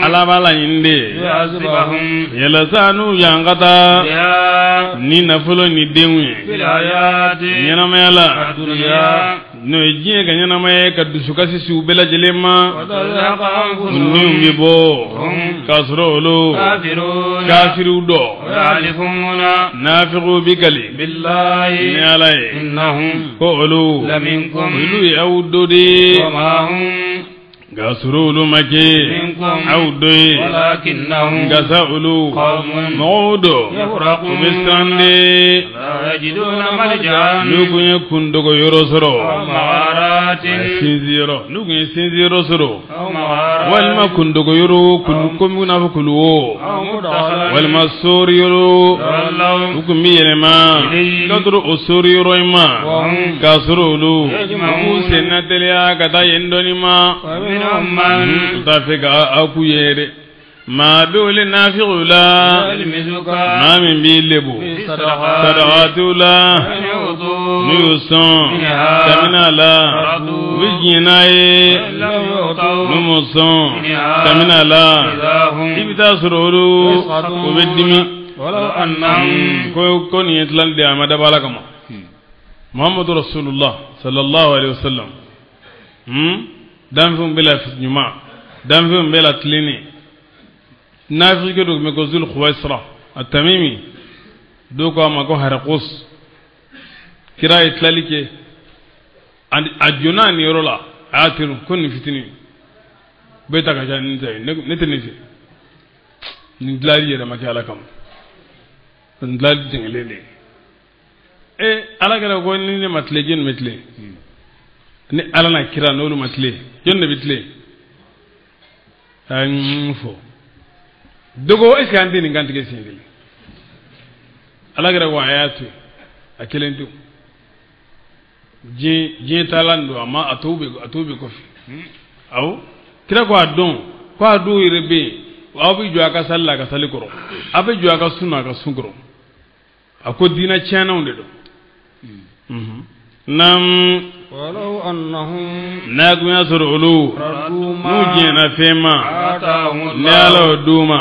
Ala b'a laɲini de yalasa n'u ɲangata ni nafolo ni denw ye ɲɛnamaya la n'o ye diɲɛ ka ɲɛnamaya ka dusukasi se u bɛɛ lajɛlen ma niw bɛ bɔ k'a sɔrɔ olu kafiriw dɔ nafigiw bi kali ni ala ye ko olu olu ye aw dɔ de ye nka sɔrɔ olu ma kɛ aw dɔ ye nka sa olu mɔgɔw dɔ u bɛ siran de n'u kun ye kundogo yɔrɔ sɔrɔ sinziyɔrɔ n'u kun ye sinziyɔrɔ sɔrɔ walima kundogo yɔrɔ komi n'a fɔ kuluwo walima sori yɔrɔ u kun bɛ yɛlɛma ka dɔrɔn o sori yɔrɔ in ma k'a sɔrɔ olu u b'u sen nateliya ka taa yen dɔɔnin ma u t'a fɛ ka aw k'u ye dɛ maa bɛ wele nafigiw la maa min b'i lebu sadakatiw la n'u y'u sɔn kabini a la u bɛ diɲɛ n'a ye n'u m'u sɔn kabini a la i bɛ taa sɔrɔ olu u bɛ dimi ko nin ye tilali de ye a ma dabɔ ala kama muhammadu rasulullah sallallahu alaihi wasallam danfɛnw bɛɛ la ɲuman danfɛnw bɛɛ la tilennen nafigi dɔ tun bɛ ko zul khuwaisra a tamimi dɔw ko a ma ko harakus kira ye tilali kɛ a jɔnna a niyɔrɔ la a y'a turu ko nin fitinin bɛɛ ta ka ca ni ta ye ne tɛ nin fɛ nin tilali yɛrɛ ma kɛ ala kama nin tilali jɛngɛlen de ye ee ala kɛra ko ni ne ma tilen jɔni bɛ tilen ni ala n'a kira n'olu ma tilen jɔni de bɛ tilen a ye n fɔ dogo est ce que an tɛ nin kantigɛ siɲɛ kelen ala kɛra ko a y'a to yen a kelen to diɲɛ diɲɛ taalan don a ma a tɔw bɛ a tɔw bɛ kɔfɛ awɔ kira ko a dɔn ko a dɔw yɛrɛ bɛ yen aw bɛ jɔ a ka sali la a ka sali kɔrɔ aw bɛ jɔ a ka sun na a ka sun kɔrɔ a ko diinɛ tiɲɛnaw de don naam n'a kun y'a sɔrɔ olu n'u diɲɛna fɛn ma ni ala y'o d'u ma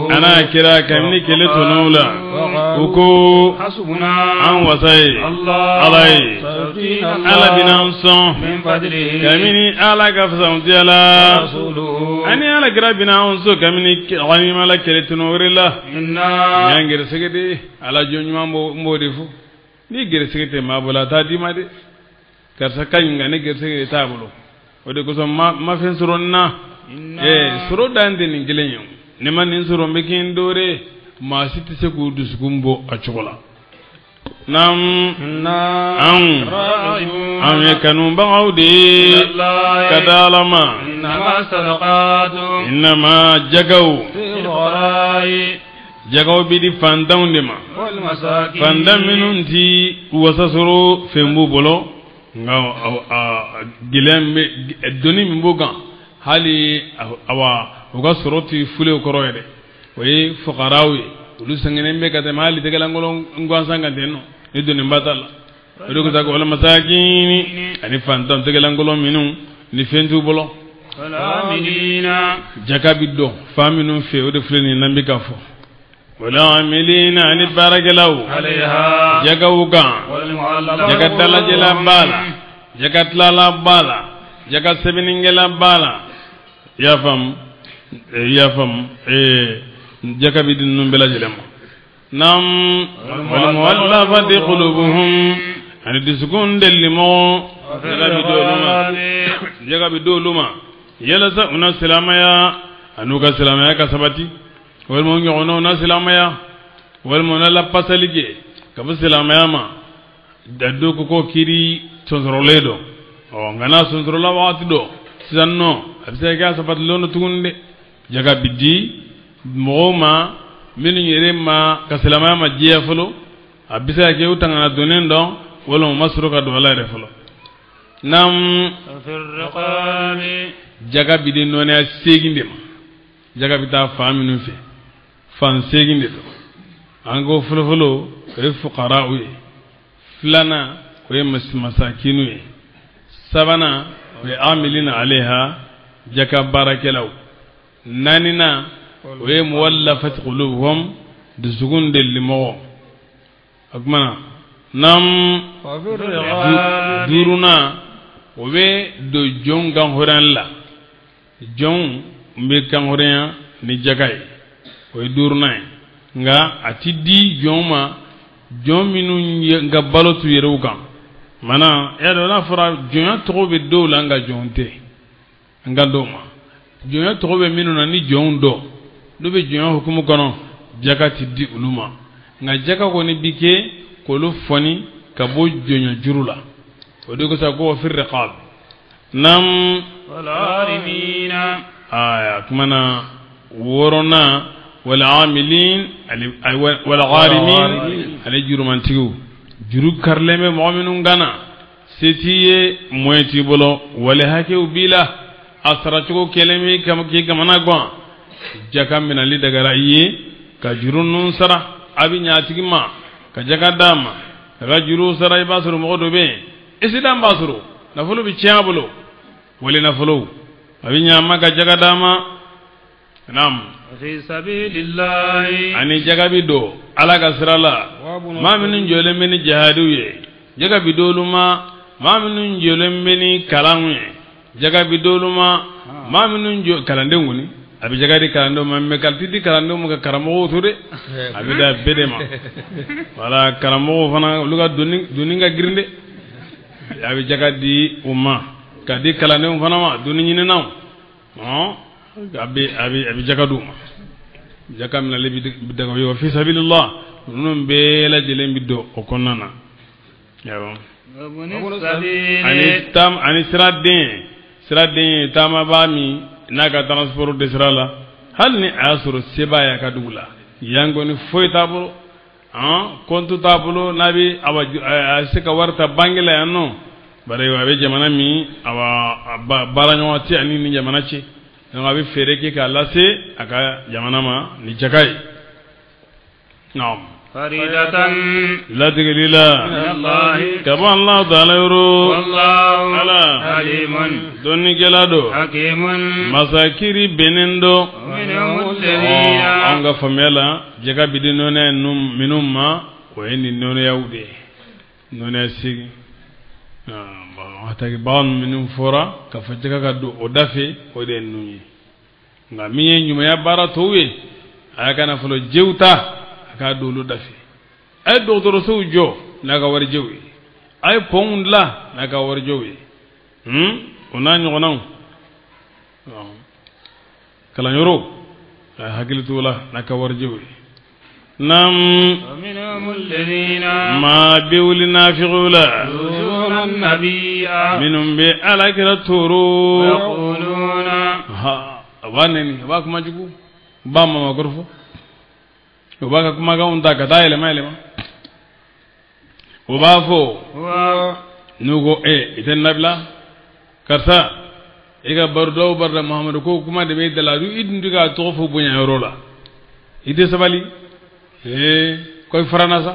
a n'a kira kabini kɛlɛ tɔnɔw la u ko an wasa ye ala ye ala bɛna an sɔn kabini ala ka fisamantiya la ani ala kira bɛna an sɔn kabini ganima la kɛlɛ tɔnɔ wɛrɛ la y'an gɛrɛsɛgɛ de ye ala jɔn ɲuman n b'o de fɔ ni gɛrɛsɛgɛ tɛ maa bolo a t'a d'i ma dɛ karisa ka ɲi nka ne gɛrɛsɛgɛ de t'a bolo o de kosɔn n ma fɛn sɔrɔ n na ɛɛ sɔrɔ dan tɛ nin kelen ye ne ma nin sɔrɔ n bɛ kɛ n dɔwɛrɛ maa si tɛ se k'u dusukun bɔ a cogo la naam anw anw ye kanubagaw de ye ka da ala ma innama jagaw jagaw bɛ di fantanw de ma fantan minnu ti wasa sɔrɔ fɛn b'u bolo nka gɛlɛya bɛ doni min b'u kan hali awa u ka sɔrɔ tɛ fulew kɔrɔ yɛrɛ o ye fugaraw ye olu sɛgɛnnen bɛ ka tɛmɛ hali tɛgɛlankolon gansan kan ten nɔ ni doniba t'a la o de kosɔn wal masakini ani fantan tɛgɛlankolon minnu ni fɛn t'u bolo jaka bi dɔn fan minnu fɛ o de filɛ nin n'an bɛ ka fɔ wal amilina ani baarakɛlaw jakaw kan jaka dalajɛla b'a la jaka tilala b'a la jaka sɛbɛnnikɛla b'a la i y'a faamu i y'a faamu jaka bi di ninnu bɛɛ lajɛlen ma naam wal mu'allafati qulubuhum ani dusukun delimɔgɔ jaka bi d'olu ma jaka bi d'olu ma yalasa u na silamɛya an'u ka silamɛya ka sabati walima u ɲɔgɔnnaw na silamɛya walima u na lapasali kɛ ka bɔ silamɛya ma da dɔw ko ko kiri sonsorolen don ɔ nka n'a sonsorola wagati dɔ sisan nɔ a bɛ se ka kɛ a sabatilen don tuguni dɛ jaka bi di mɔgɔw ma minnu yɛrɛ ma ka silamɛya ma jɛya fɔlɔ a bɛ se ka kɛ u tangana donnen dɔn walima u ma sɔrɔ ka don a la yɛrɛ fɔlɔ naam jaka bi di nɔnɛya seegin de ma jaka bɛ taa fan minnu fɛ fan seegin de don an ko fɔlɔfɔlɔ o ye fukaraw ye filanan o ye masakinu ye sabanan o ye amilina aleha jaka baarakɛlaw naaninan o ye muwallafati qulubuhum dusukun delimɔgɔ o tuma na nam duurunan o bɛ don jɔn kanhɔrɔnyali la jɔnw bɛ kanhɔrɔnya ni jaka ye o ye duurunan ye nka a ti di jɔn ma jɔn minnu ka balo t'u yɛrɛw kan mana e y'a dɔn n'a fɔra jɔnya tɔgɔ bɛ dɔw la nka jɔn tɛ n ka dɔw ma jɔnya tɔgɔ bɛ minnu na ni jɔnw dɔn n'u bɛ jɔnya hukumu kɔnɔ jaka ti di olu ma nka jaka kɔni bi kɛ k'olu fɔni ka bɔ jɔnya juru la o de kosɔn ko fi riqab nam aya kuma na wɔɔrɔnan wal amilin wal gharimin ale jurumantigiw juru karilen bɛ mɔgɔ minnu kan na se t'i ye moyen t'i bolo wali hakɛw b'i la a saracogo kɛlen bɛ k'i kamana gan jaka minɛli dagara i ye ka juru ninnu sara a bɛ ɲɛ a tigi ma ka jaka d'a ma ka ka juru sara i b'a sɔrɔ mɔgɔ dɔ bɛ yen esidan b'a sɔrɔ nafolo bɛ tiɲɛ a bolo wali nafolo a bɛ ɲɛ a ma ka jaka d'a ma naam fi sabilillahi ani jaka bi don ala ka sira la maa minnu jɔlen bɛ ni jihadiw ye jaka bi d'olu ma maa minnu jɔlen bɛ ni kalanw ye jaka bi d'olu ma maa minnu jɔ kalandenw kɔni a bɛ jaka di kalandenw ma mɛ ka ti di kalandenw ma ka karamɔgɔw to dɛ a bɛ da bɛɛ de ma wala karamɔgɔw fana olu ka doni ka girin dɛ a bɛ jaka di u ma ka di kalandenw fana ma doni ɲininaw a bɛ jaka d'u ma jaka minɛli bɛ daga o ye wa fi sabilillah ninnu bɛɛ lajɛlen bɛ don o kɔnɔna na awɔ ani siraden ye taamabaa min n'a ka transport dɛsɛra la hali ni a y'a sɔrɔ se b'a ye a ka dugu la yan kɔni foyi t'a bolo compte t'a bolo n'a bɛ a se ka wari ta banque la yan nɔ bari a bɛ jamana min awa baara ɲɔgɔn tɛ ani ni jamana cɛ donc a bɛ feere kɛ k'a lase a ka jamana ma ni jaka ye naam faridatan latigɛli la ka bɔ Alahu taala yɔrɔ ala alimun dɔnnikɛla don hakimun masakiri bɛnnen don anw ka faamuya la jaka bi di nɔnɔya minnu ma o ye nin nɔnɔyaw de ye nɔnɔya segin hataki bagan minnu fɔra ka fɔ jaka ka don o da fɛ o de ye ninnu ye nka min ye ɲumanya baara tɔw ye a y'a ka nafolo jɛw ta a k'a don olu da fɛ a ye dɔgɔtɔrɔsow jɔ n'a ka warijɛw ye a ye pɔnw dilan n'a ka warijɛw ye o n'a ɲɔgɔnnaw kalanyɔrɔ a ye hakili t'o la n'a ka warijɛw ye nam maa bɛ wuli nafigiw la minnu bɛ ala kira tɔɔrɔ a b'a nɛni a b'a kuma jugu u b'a mamakɔrɔ fɔ u b'a ka kumakanw ta ka taa yɛlɛma yɛlɛma u b'a fɔ n'u ko i tɛ nabila karisa i ka baroda o baroda Muhamadu ko kuma de bɛ da la i dun tɛ k'a tɔgɔ fɔ bonya yɔrɔ la i tɛ sabali ko i fara na sa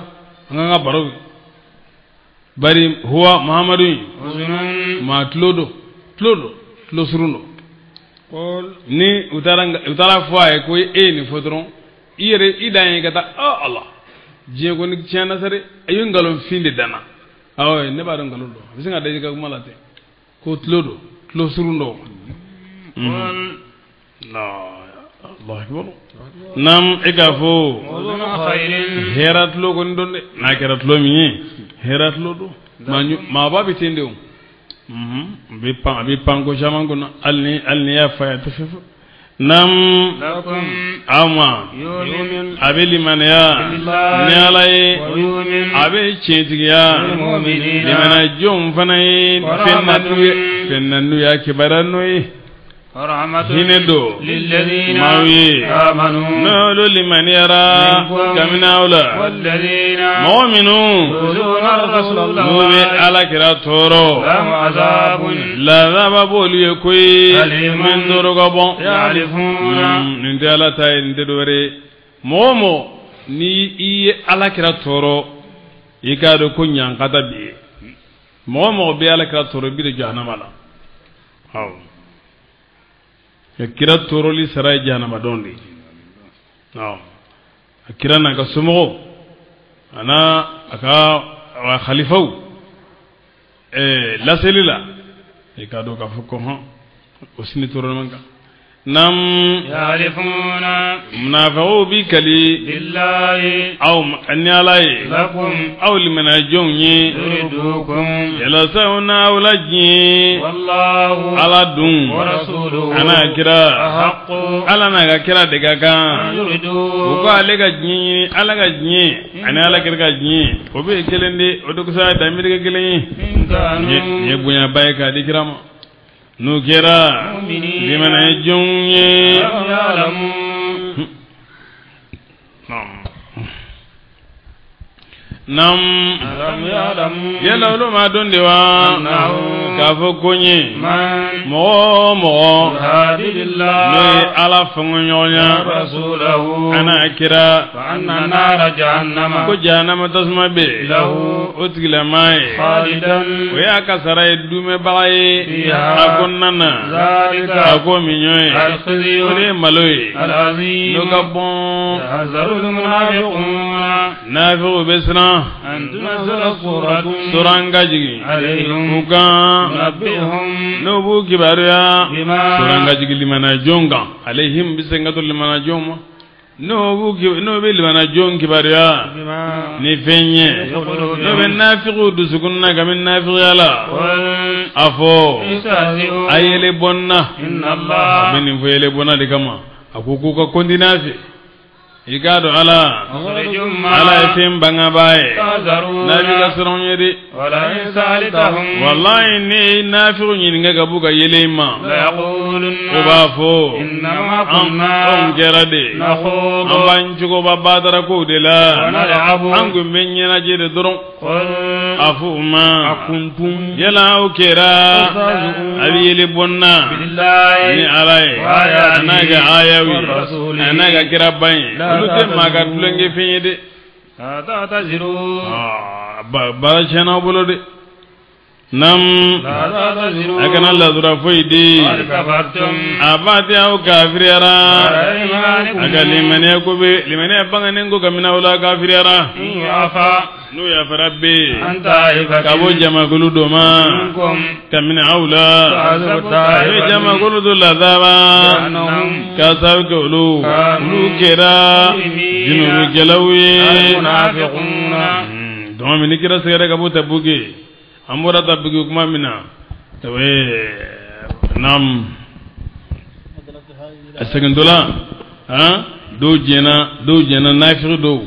an k'an ka baro bari huwa Muhamadu in maa tulo don tulo surun don ni u taara fɔ a ye ko e ye nin fɔ dɔrɔn i yɛrɛ i dan ye ka taa ala diɲɛ kɔni tiɲɛna sa dɛ a ye nkalonfin de danna awɔ ne b'a dɔn nkalon don a bɛ se ka da i ka kuma la ten ko tulo don tulo surun don Allahu akbar nam e k'a fɔ hɛrɛ tulo kɔni don dɛ n'a kɛra tulo min ye hɛrɛ tulo don maaba bɛ ten de o a bɛ pan ko caman kɔnɔ hali ni y'a fa ye a tɛ fɛn fɔ nam aw ma a bɛ limaniya ni ala ye a bɛ tiɲɛtigiya limaniya jɔnw fana ye fɛn na n'u y'a kibaruya n'o ye hinɛ don maaw ye n'olu limaniyara kabini aw la mɔgɔ minnu n'u bɛ ala kira tɔɔrɔ lazaba b'olu ye koyi min tɔɔrɔ ka bɔn nin tɛ ala ta ye nin tɛ dɔwɛrɛ ye mɔgɔ o mɔgɔ ni i ye ala kira tɔɔrɔ i k'a dɔn ko ɲankata b'i ye mɔgɔ o mɔgɔ bɛ ala kira tɔɔrɔ i bɛ don jahanama la. Awɔ, ka kira tɔɔrɔli sara ye jahanama don de ye. Awɔ, a kira n'a ka somɔgɔw a n'a a ka khalifaw laseli la, i k'a dɔn k'a fɔ ko hɔn o sini tɔɔrɔ man kan. Nam yahlifuna munafiqw bi kali billahi aw ni Ala ye lakum aw limana jɔnw ye yuridukum yalasaw n'aw la diɲɛ wallahu Ala dun wa rasuluhu a n'a kira ahaqqu Ala n'a ka kira de ka kan yuridu u ko ale ka diɲɛ ɲini Ala ka diɲɛ ani Ala kira ka diɲɛ o bɛ kelen de o de kosɔn a danbe kɛ kelen ye in kanu nin ye bonyaba ye k'a di kira ma n'u kɛra mu'minin limana jɔnw ye. lam ya'lamu Nam lam ya'lamu yala olu ma dɔn de wa Annahu k'a fɔ ko n ye man mɔgɔ o mɔgɔ yuhadidillah n'o ye Ala fɔnkɔɲɔgɔnya wa rasulahu a n'a kira fa anna nara jahannama ko jahanama tasuma bɛ yen lahu o tigilamaa ye khalidan o y'a ka sara ye dumɛbaga ye Fiha. a kɔnɔna na dhalika a ko miɲɔ ye al-khizyu o de ye malo ye al-azim n'o ka bɔn yahzaru al-munafiquna nafigiw bɛ siran an tunazzala suratun suran ka jigin alayhim u kan tunabbihum n'o b'u kibaruya bima suran ka jigin limana jɔn kan alayhim bɛ segin ka to limana jɔn ma n'o bɛ limana jɔn kibaruya bima ni fɛn ye fi n'o bɛ qulubihim nafigiw dusukun na kabini nafigiya la qul a fɔ istahzi'u a yɛlɛ bɔ n na inna a allaha bɛ nin fɔ yɛlɛ bɔ n na de kama a ko k'u ka kɔntinɛ fɛ i k'a dɔn Ala mukhrijum ma Ala ye fɛn bangabaa ye tahzaruna n'a b'i ka siran ye dɛ wa la in sa'altahum walayi ne ye nafigiw ɲininka ka b'u ka yelen ma la yaqulunna o b'a fɔ innama an kunna anw kɛra de an nakhudu b'an cogoba badara kow de wa la nal'abu an kun bɛ ɲɛnajɛ de dɔrɔn qul a fɔ u ma akuntum yala aw kɛra a bɛ yeli bɔ n na ni billahi Ala ye wa a n'a ka ayaw ye wa rasulihi a n'a ka kiraba ye La olu tɛ maa ka tulonkɛ fɛn ye dɛ la ta'taziru Ah, baara tiɲɛna aw bolo dɛ nam la ta'taziru a kana ladura foyi di qad kafartum a b'a di aw kafiriyara ba'da imanikum a ka limaniya ko bɛ limaniya banganen ko ka minɛ aw la kafiriyara in yu'fa n'u yafara bɛ an ta'ifatin ka bɔ jamakulu dɔ ma minkum ka minɛ aw la ta'azabu a bɛ ta'ifatun jamakulu dɔ ladaba bi'annahum k'a sababu kɛ olu Kanu olu kɛra mujrimina junubukɛlaw ye. al-munafiquna Tuma min ni kira sɛgɛrɛ ka bɔ Tabuki an bɔra Tabuki kuma min na naam a segintɔla han dɔw jɛna dɔw jɛna nafigi dɔw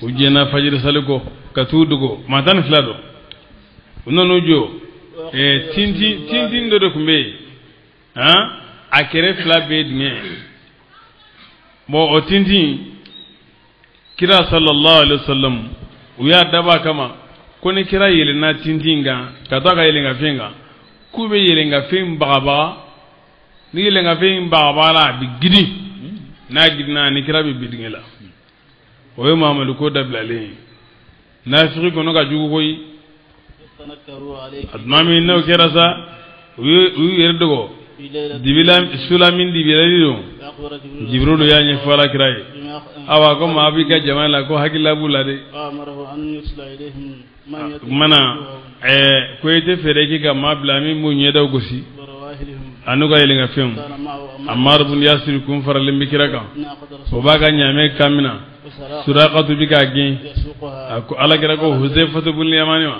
u jɛna fajiri sali kɔ ka t'u dogo maa 12 don u nan'u jɔ tintin tintin dɔ de tun bɛ yen han a kɛrɛ fila bɛɛ ye dingɛ ye bon o tintin kira sallallahu alaihi wasallam u y'a dabɔ a kama ko ni kira yɛlɛnna tintin kan ka to a ka yɛlɛnkafen kan k'u bɛ yɛlɛnkafen bagabaga ni yɛlɛnkafen bagabagara a bɛ girin n'a girinna ni kira bɛ bin dingɛ la o ye Muhamadu ko dabilalen ye nafigi kɔnɔ ka jugu koyi a tuma min n'o kɛra sa u y'u yɛrɛ dogo dibila sula min dibilali don Jibrilu y'a ɲɛfɔ Ala kira ye awa ko maa b'i ka jama la ko hakilila b'u la dɛ o tuma na ko i tɛ fɛɛrɛ k'i ka maa bila min b'u ɲɛdaw gosi a n'u ka yɛlɛnkanfɛnw Ammar bun Yasir kun faralen bɛ kira kan o b'a ka ɲaamɛ kan min na Surakatu bɛ k'a gɛn a ko Ala kira ko Huzaifatu bun Yamani ma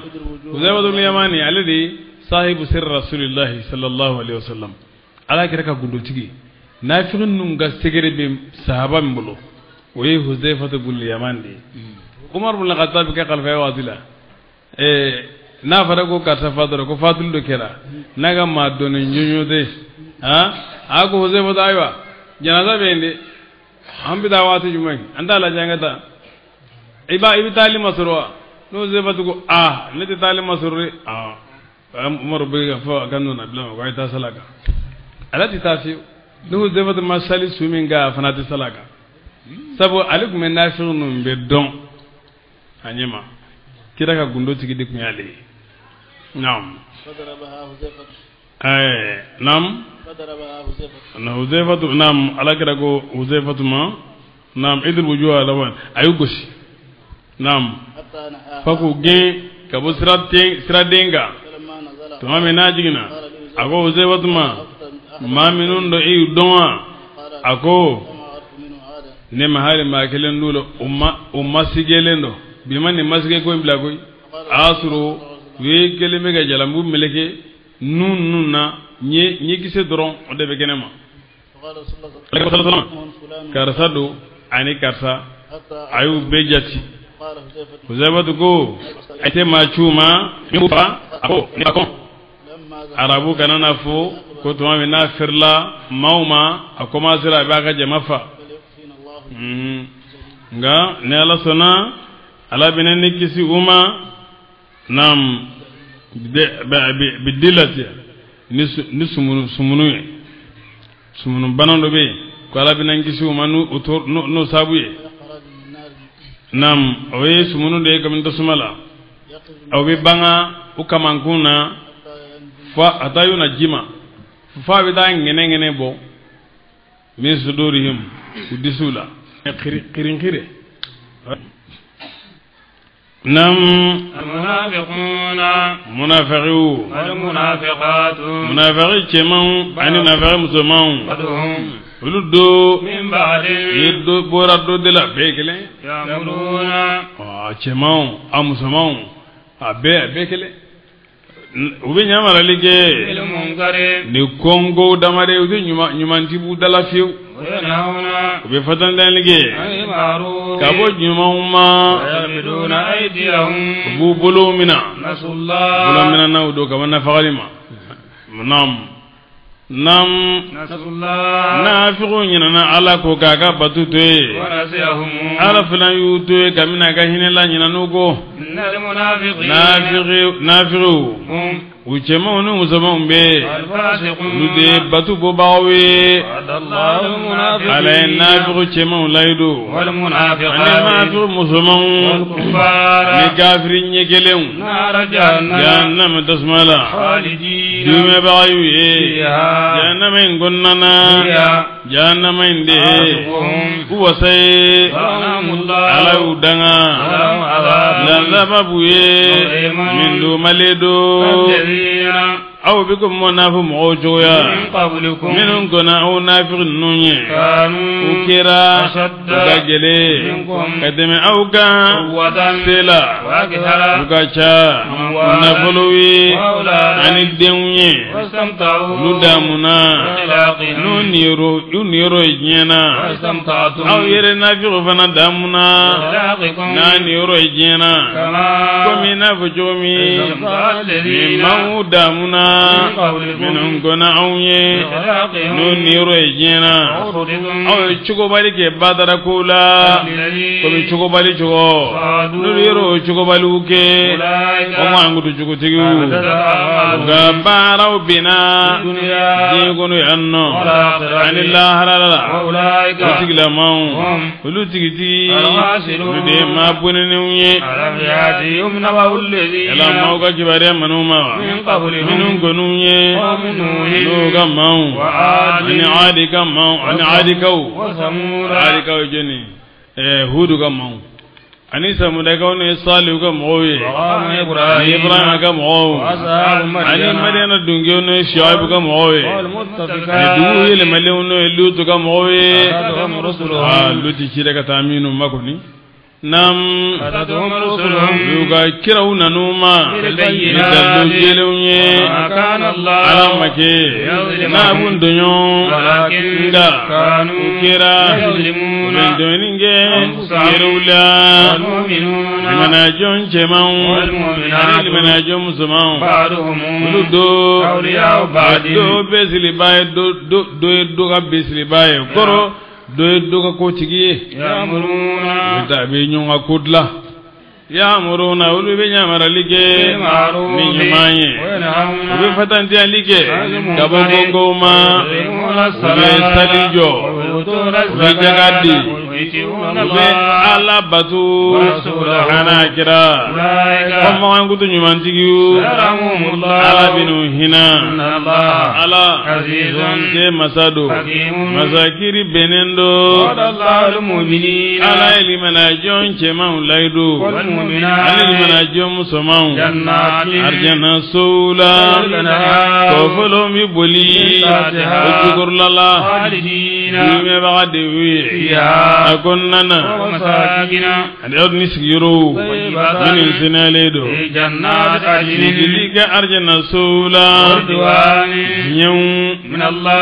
Huzaifatu bun Yamani ale de ye sahibu sirri rasulillahi sallallahu alaihi wasallam Ala kira ka gundotigi nafigi ninnu ka secret bɛ sahaba min bolo o ye Huzaifatu bun Yamani de ye Umar bun Khattab ka kalifaya waati la n'a fɔra ko karisa fatura ko fatuli dɔ kɛra n'a ka maa dɔnni jɔnjɔn tɛ han a ko Huzaifatu ayiwa janaza bɛ yen dɛ an bɛ taa waati jumɛn an t'a lajɛ an ka taa i bɛ taali ma sɔrɔ wa n'o Huzaifatu ko aa ne tɛ taali ma sɔrɔ dɛ aa Umaru bɛ ka fɔ a ka nɔ nabila ma ko a ye taa sali a kan ale tɛ taa fiyewu ni Huzaifatu ma sali su min kan a fana tɛ sali a kan sabu ale tun bɛ nafigi ninnu bɛɛ dɔn a ɲɛ ma kira ka gundo tigi de tun y'ale ye naam Nam na Huzaifatu nam alakira ko Huzaifatu ma nam idil wujuha lawan ayu gosi nam fa k'u gɛn ka bɔ siraden kan tuma min n'a jiginna a ko Huzaifatu ma maa minnu don e y'u dɔn wa a ko ne ma hali maa kelen d'u la o masigɛlen don bi ma nin masigɛ ko in bila koyi a y'a sɔrɔ u ye kelen bɛ ka jalamugu meleke nun na ɲɛkisɛ dɔrɔn o de bɛ kɛnɛ ma karisa don ani karisa a y'u bɛɛ jate Huzaifatu ko a tɛ maa ci u ma min fa a ko ne kɔn arabu kana na fɔ ko tuma min n'a feerela maaw ma a commencera a b'a ka jama fa nka ni Ala sɔnna Ala bɛna ne kisi u ma naam bidilati ni sumunu ye sumunu bana dɔ bɛ yen ko Ala bɛna n kisi u ma n'o sababu ye naam o ye sumunu de ye kabini tasuma la aw bɛ banga u kamankun na fo a taa y'u na ji ma fo a bɛ taa ŋɛnɛ bɔ min sudurihim u disiw la kirinkire nam المنافقون munafiqiw والمنافقات munafiqi cɛmanw ani munafiqi musomanw بعضهم olu do من بعض ye do bɔra dɔ de la bɛɛ kelen يأمرون a cɛmanw a musomanw a bɛɛ kelen u bɛ ɲamarali kɛ بالمنكر ni kɔnko damare u tɛ ɲuman ti b'u da la fiyewu وينهون u bɛ fatantali kɛ عن المعروف ka bɔ ɲumanw ma ويقبضون أيديهم u b'u bolow minɛ نسوا الله bolo minɛnaw don ka bɔ nafagali ma naam naam نسوا الله nafigiw ɲinɛna Ala ko k'a ka batu to yen ونسيهم Ala fana y'u to yen kabini a ka hinɛ la ɲinɛn'u kɔ إن المنافقين nafigiw هم u cɛmanw ni musomanw bɛ yen الفاسقون olu de ye batu bɔbagaw ye وعد الله المنافقين Ala ye nafigi cɛmanw layidu ani والمنافقات nafigi musomanw والكفار ni kafiri ɲɛ kelenw نار جهنم jahannama tasuma la خالدين dumɛbaga y'u ye فيها jahannama in kɔnɔna na هي jahannama in de حسبهم u wasa ye لعنهم الله Ala y'u danga ولهم عذاب lazaba b'u ye min dumalen don الذين aw bɛ ko mɔnafi mɔgɔw cogoya من قبلكم minnu kɔnna aw nafigi ninnu ye u كانوا kɛra أشد u ka gɛlɛn منكم ka tɛmɛ aw kan قوة se la u وأكثر ka ca nafolo ye وأولادا ani denw ye واستمتعوا olu damuna بأخلاقهم n'u niyɔrɔ u niyɔrɔ ye diɲɛ na واستمتعتم aw yɛrɛ nafigiw fana damuna بأخلاقكم n'a niyɔrɔ ye diɲɛ na كما komi i n'a fɔ cogo min استمتع ni الذين maaw damuna من قبلكم minnu kɔnna anw ye بأخلاقهم n'u niyɔrɔ ye diɲɛ na وأخرجتم aw ye cogobali kɛ badara ko la komi الذي cogobali cogo n'olu yɛrɛ o cogobaliw kɛ أولئك o mankutu cogotigiw حبطت u أعمالهم ka baaraw binna في الدنيا diɲɛ kɔnɔ yan nɔ والآخرة ani lahara la وأولئك o tigilamaw هم olu tigitigi الخاسرون olu de ye maa bonenenw ye ألم يأتهم نبأ الذين yala maaw ka kibaruya man'u ma wa من قبلهم minnu kɔniw ye قوم نوح n'u ka maaw وعاد ani Adi ka maaw ani Adikaw وثمود Adikaw ye jɔnni Hudu ka maaw ani Samudakaw ni Salihu ka mɔgɔw ye وقوم ani إبراهيم Ibrahima ka mɔgɔw وأصحاب ani مدين Madiyana dunkew n'o ye Shuaibu ka mɔgɔw ye ani والمؤتفكات dugu yɛlɛmalenw n'o ye Lutu ka mɔgɔw ye أتتهم رسلهم Lutu cira ka taa minnu ma kɔni nam أتتهم رسلهم u ka kiraw nan'u ma ni بالبينات dalilu jɛlenw ye وما كان الله Ala ma kɛ n'a b'u tɔɲɔ ولكن nka u كانوا kɛra u يظلمون bɛ tɔɲɔni kɛ أنفسهم yɛrɛw la والمؤمنون limanajɔn cɛmanw والمؤمنات ani limanajɔn musomanw بعضهم olu do أولياء بعض dɔ bɛsiriba ye dɔ ye dɔ ka bɛsiriba ye kɔrɔ dɔ ye dɔ ka kotigi ye يأمرون u bɛ taa a bɛ ɲɔgɔn ka ko dilan ya'muruna olu bɛ ɲamarali kɛ بالمعروف ni ɲuman ye وينهون u bɛ fatantiyali kɛ عن ka bɔ المنكر kɔnkow ma ويقيمون u bɛ sali الصلاة jɔ ويؤتون u bɛ jaga di الزكاة U bɛ Ala bato a n'a kira. Kɔmakan kutu ɲumantigiw, Ala bɛn'u hinɛ. Ala se masa don, masakiri bɛnnen don. Ala ye limana jɔn cɛmanw layidu ani limana jɔn musomanw arijana sow la, kɔfɔlɔ bɛ boli o jukɔrɔla la, duumɛbaga de y'u ye a kɔnɔna na, ani aw ni sigiyɔrɔw minnu seniyalen don, sigili kɛ arijana sow la, diɲɛw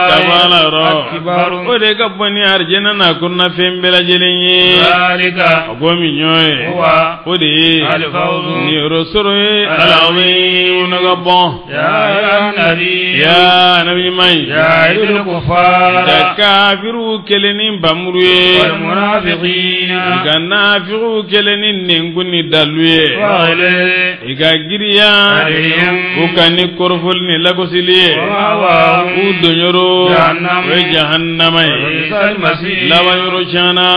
ka bɔ Ala yɔrɔ, o de ka bon ni arijana n'a kɔnɔnafɛn bɛɛ lajɛlen ye. A ko min ɲɔ ye, o de ye niyɔrɔ sɔrɔ ye alazimu ka bɔn. Ya nabi ɲuman ye, ka kafiru kelen ni bamuru ye, ka nafigiw kelen ni nɛnkun ni dalu ye, i ka giriya u ka ni kɔrɔfɔli ni lagosili ye, u donyɔrɔ o ye jahannama ye, laban yɔrɔ tiɲɛna.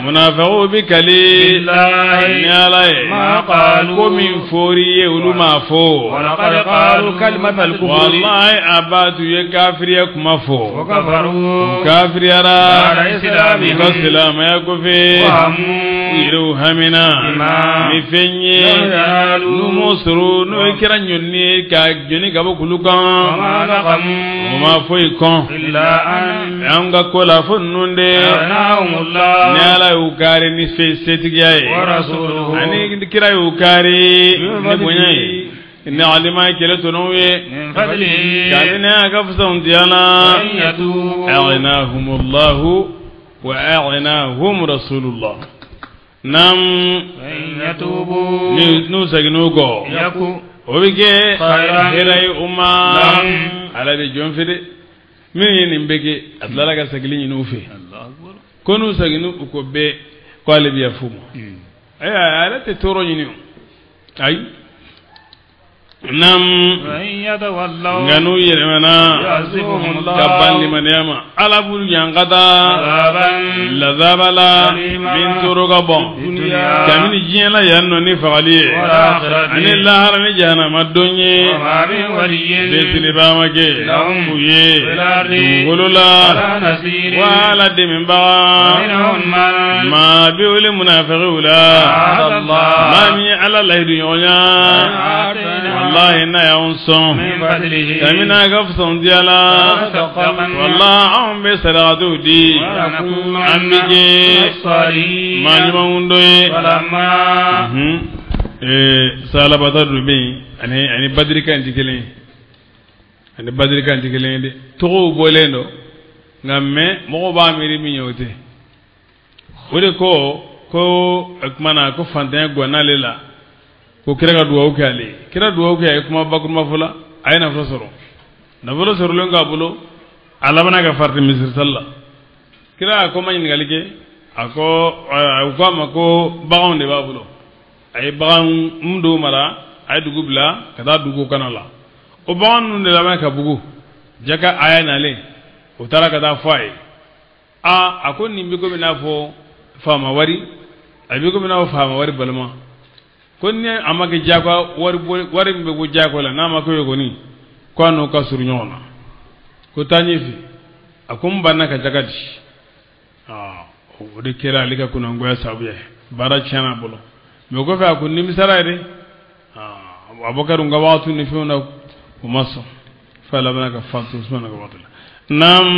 Munafigiw bi kali ni Ala ye ko min fɔr'i ye, olu m'a fɔ. Walahi, a b'a tu ye kafiriya kuma fɔ, u kafiriyara u ka silamɛya kɔfɛ, u yɛrɛw hamina ni fɛn ye n'u m'o sɔrɔ, n'o kɛra ɲɔni ye ka jɔni ka bɔ kulu kan, o ma foyi kɔn an ka ko la fo ninnu de ni Ala y'u kari ni setigiya ye, ani kira y'u kari ni bonya ye, ni alima ye kɛlɛ tɔnɔw ye kabini a ka fisamantiya la. Aghnahumullahu wa aghnahum rasulullah. Nam, n'u seginn'u kɔ, o bɛ kɛ hɛrɛ ye u ma. Ala bɛ jɔn fɛ dɛ, min ye nin bɛɛ kɛ, a tilala ka segili ɲini u fɛ, ko n'u seginna u kɔ bɛɛ, ko ale bɛ yafa u ma. Ayiwa, a yɛrɛ tɛ tɔɔrɔ ɲini o, ayi. Nam, nka n'u yɛlɛmana ka ban limaniya ma, Ala b'u ɲangata lazaba la min tɔɔrɔ ka bɔn, kabini diɲɛ la yan nɔ ni fagali ye, ani lahara ni jahanama don ye. Beteleba ma kɛ u ye dugukolo la wala dɛmɛbaga. Maa bɛ wele munafigiw la, maa min ye Ala layidu ɲɔgɔnya, wallahi n'a y'anw sɔn kabini a ka fisamantiya la, wallahi anw bɛ sarakatiw di, an bɛ kɛ maa ɲumanw dɔ ye. Salabata dɔ bɛ yen, ani badiri kan tɛ kelen ye, ani badiri kan tɛ kelen ye dɛ. Tɔgɔw bɔlen don nka, mɛ mɔgɔw b'a miiri min ye, o tɛ. O de ko o tuma na ko fantanya gan'ale la, ko kira ka dugawu kɛ ale ye. Kira dugawu kɛ, a ye kuma bakuruba fɔ la, a ye nafolo sɔrɔ. Nafolo sɔrɔlen k'a bolo, a labanna ka farati misiri sali la. Kira a ko ma ɲininkali kɛ, a ko a ko a ma ko baganw de b'a bolo, a ye bagan mun dɔw mara, a ye dugu bila ka taa dugu kana la, o bagan ninnu de laban ka bugu jaka aya nalen, o taara ka taa fɔ a ye. Aa, a ko nin bɛ komi n'a fɔ faama wari, a bɛ komi n'a fɔ faama wari balima, ko ni a ma kɛ jago wari, wari min bɛ bɔ jago la, n'a ma kɛ o ye kɔni, ko a n'o ka surun ɲɔgɔn na, ko taa ɲɛfɛ. A ko n banna ka jaga di. Aa, o de kɛra ale ka kunnangoya sababu ye, baara tiɲɛna a bolo. Mɛ o kɔfɛ, a ko nimisara yɛrɛ, Abubakar ka waati ni fɛnw na, o ma sɔn fo a labanna ka fatu Usumana ka waati la. Naam,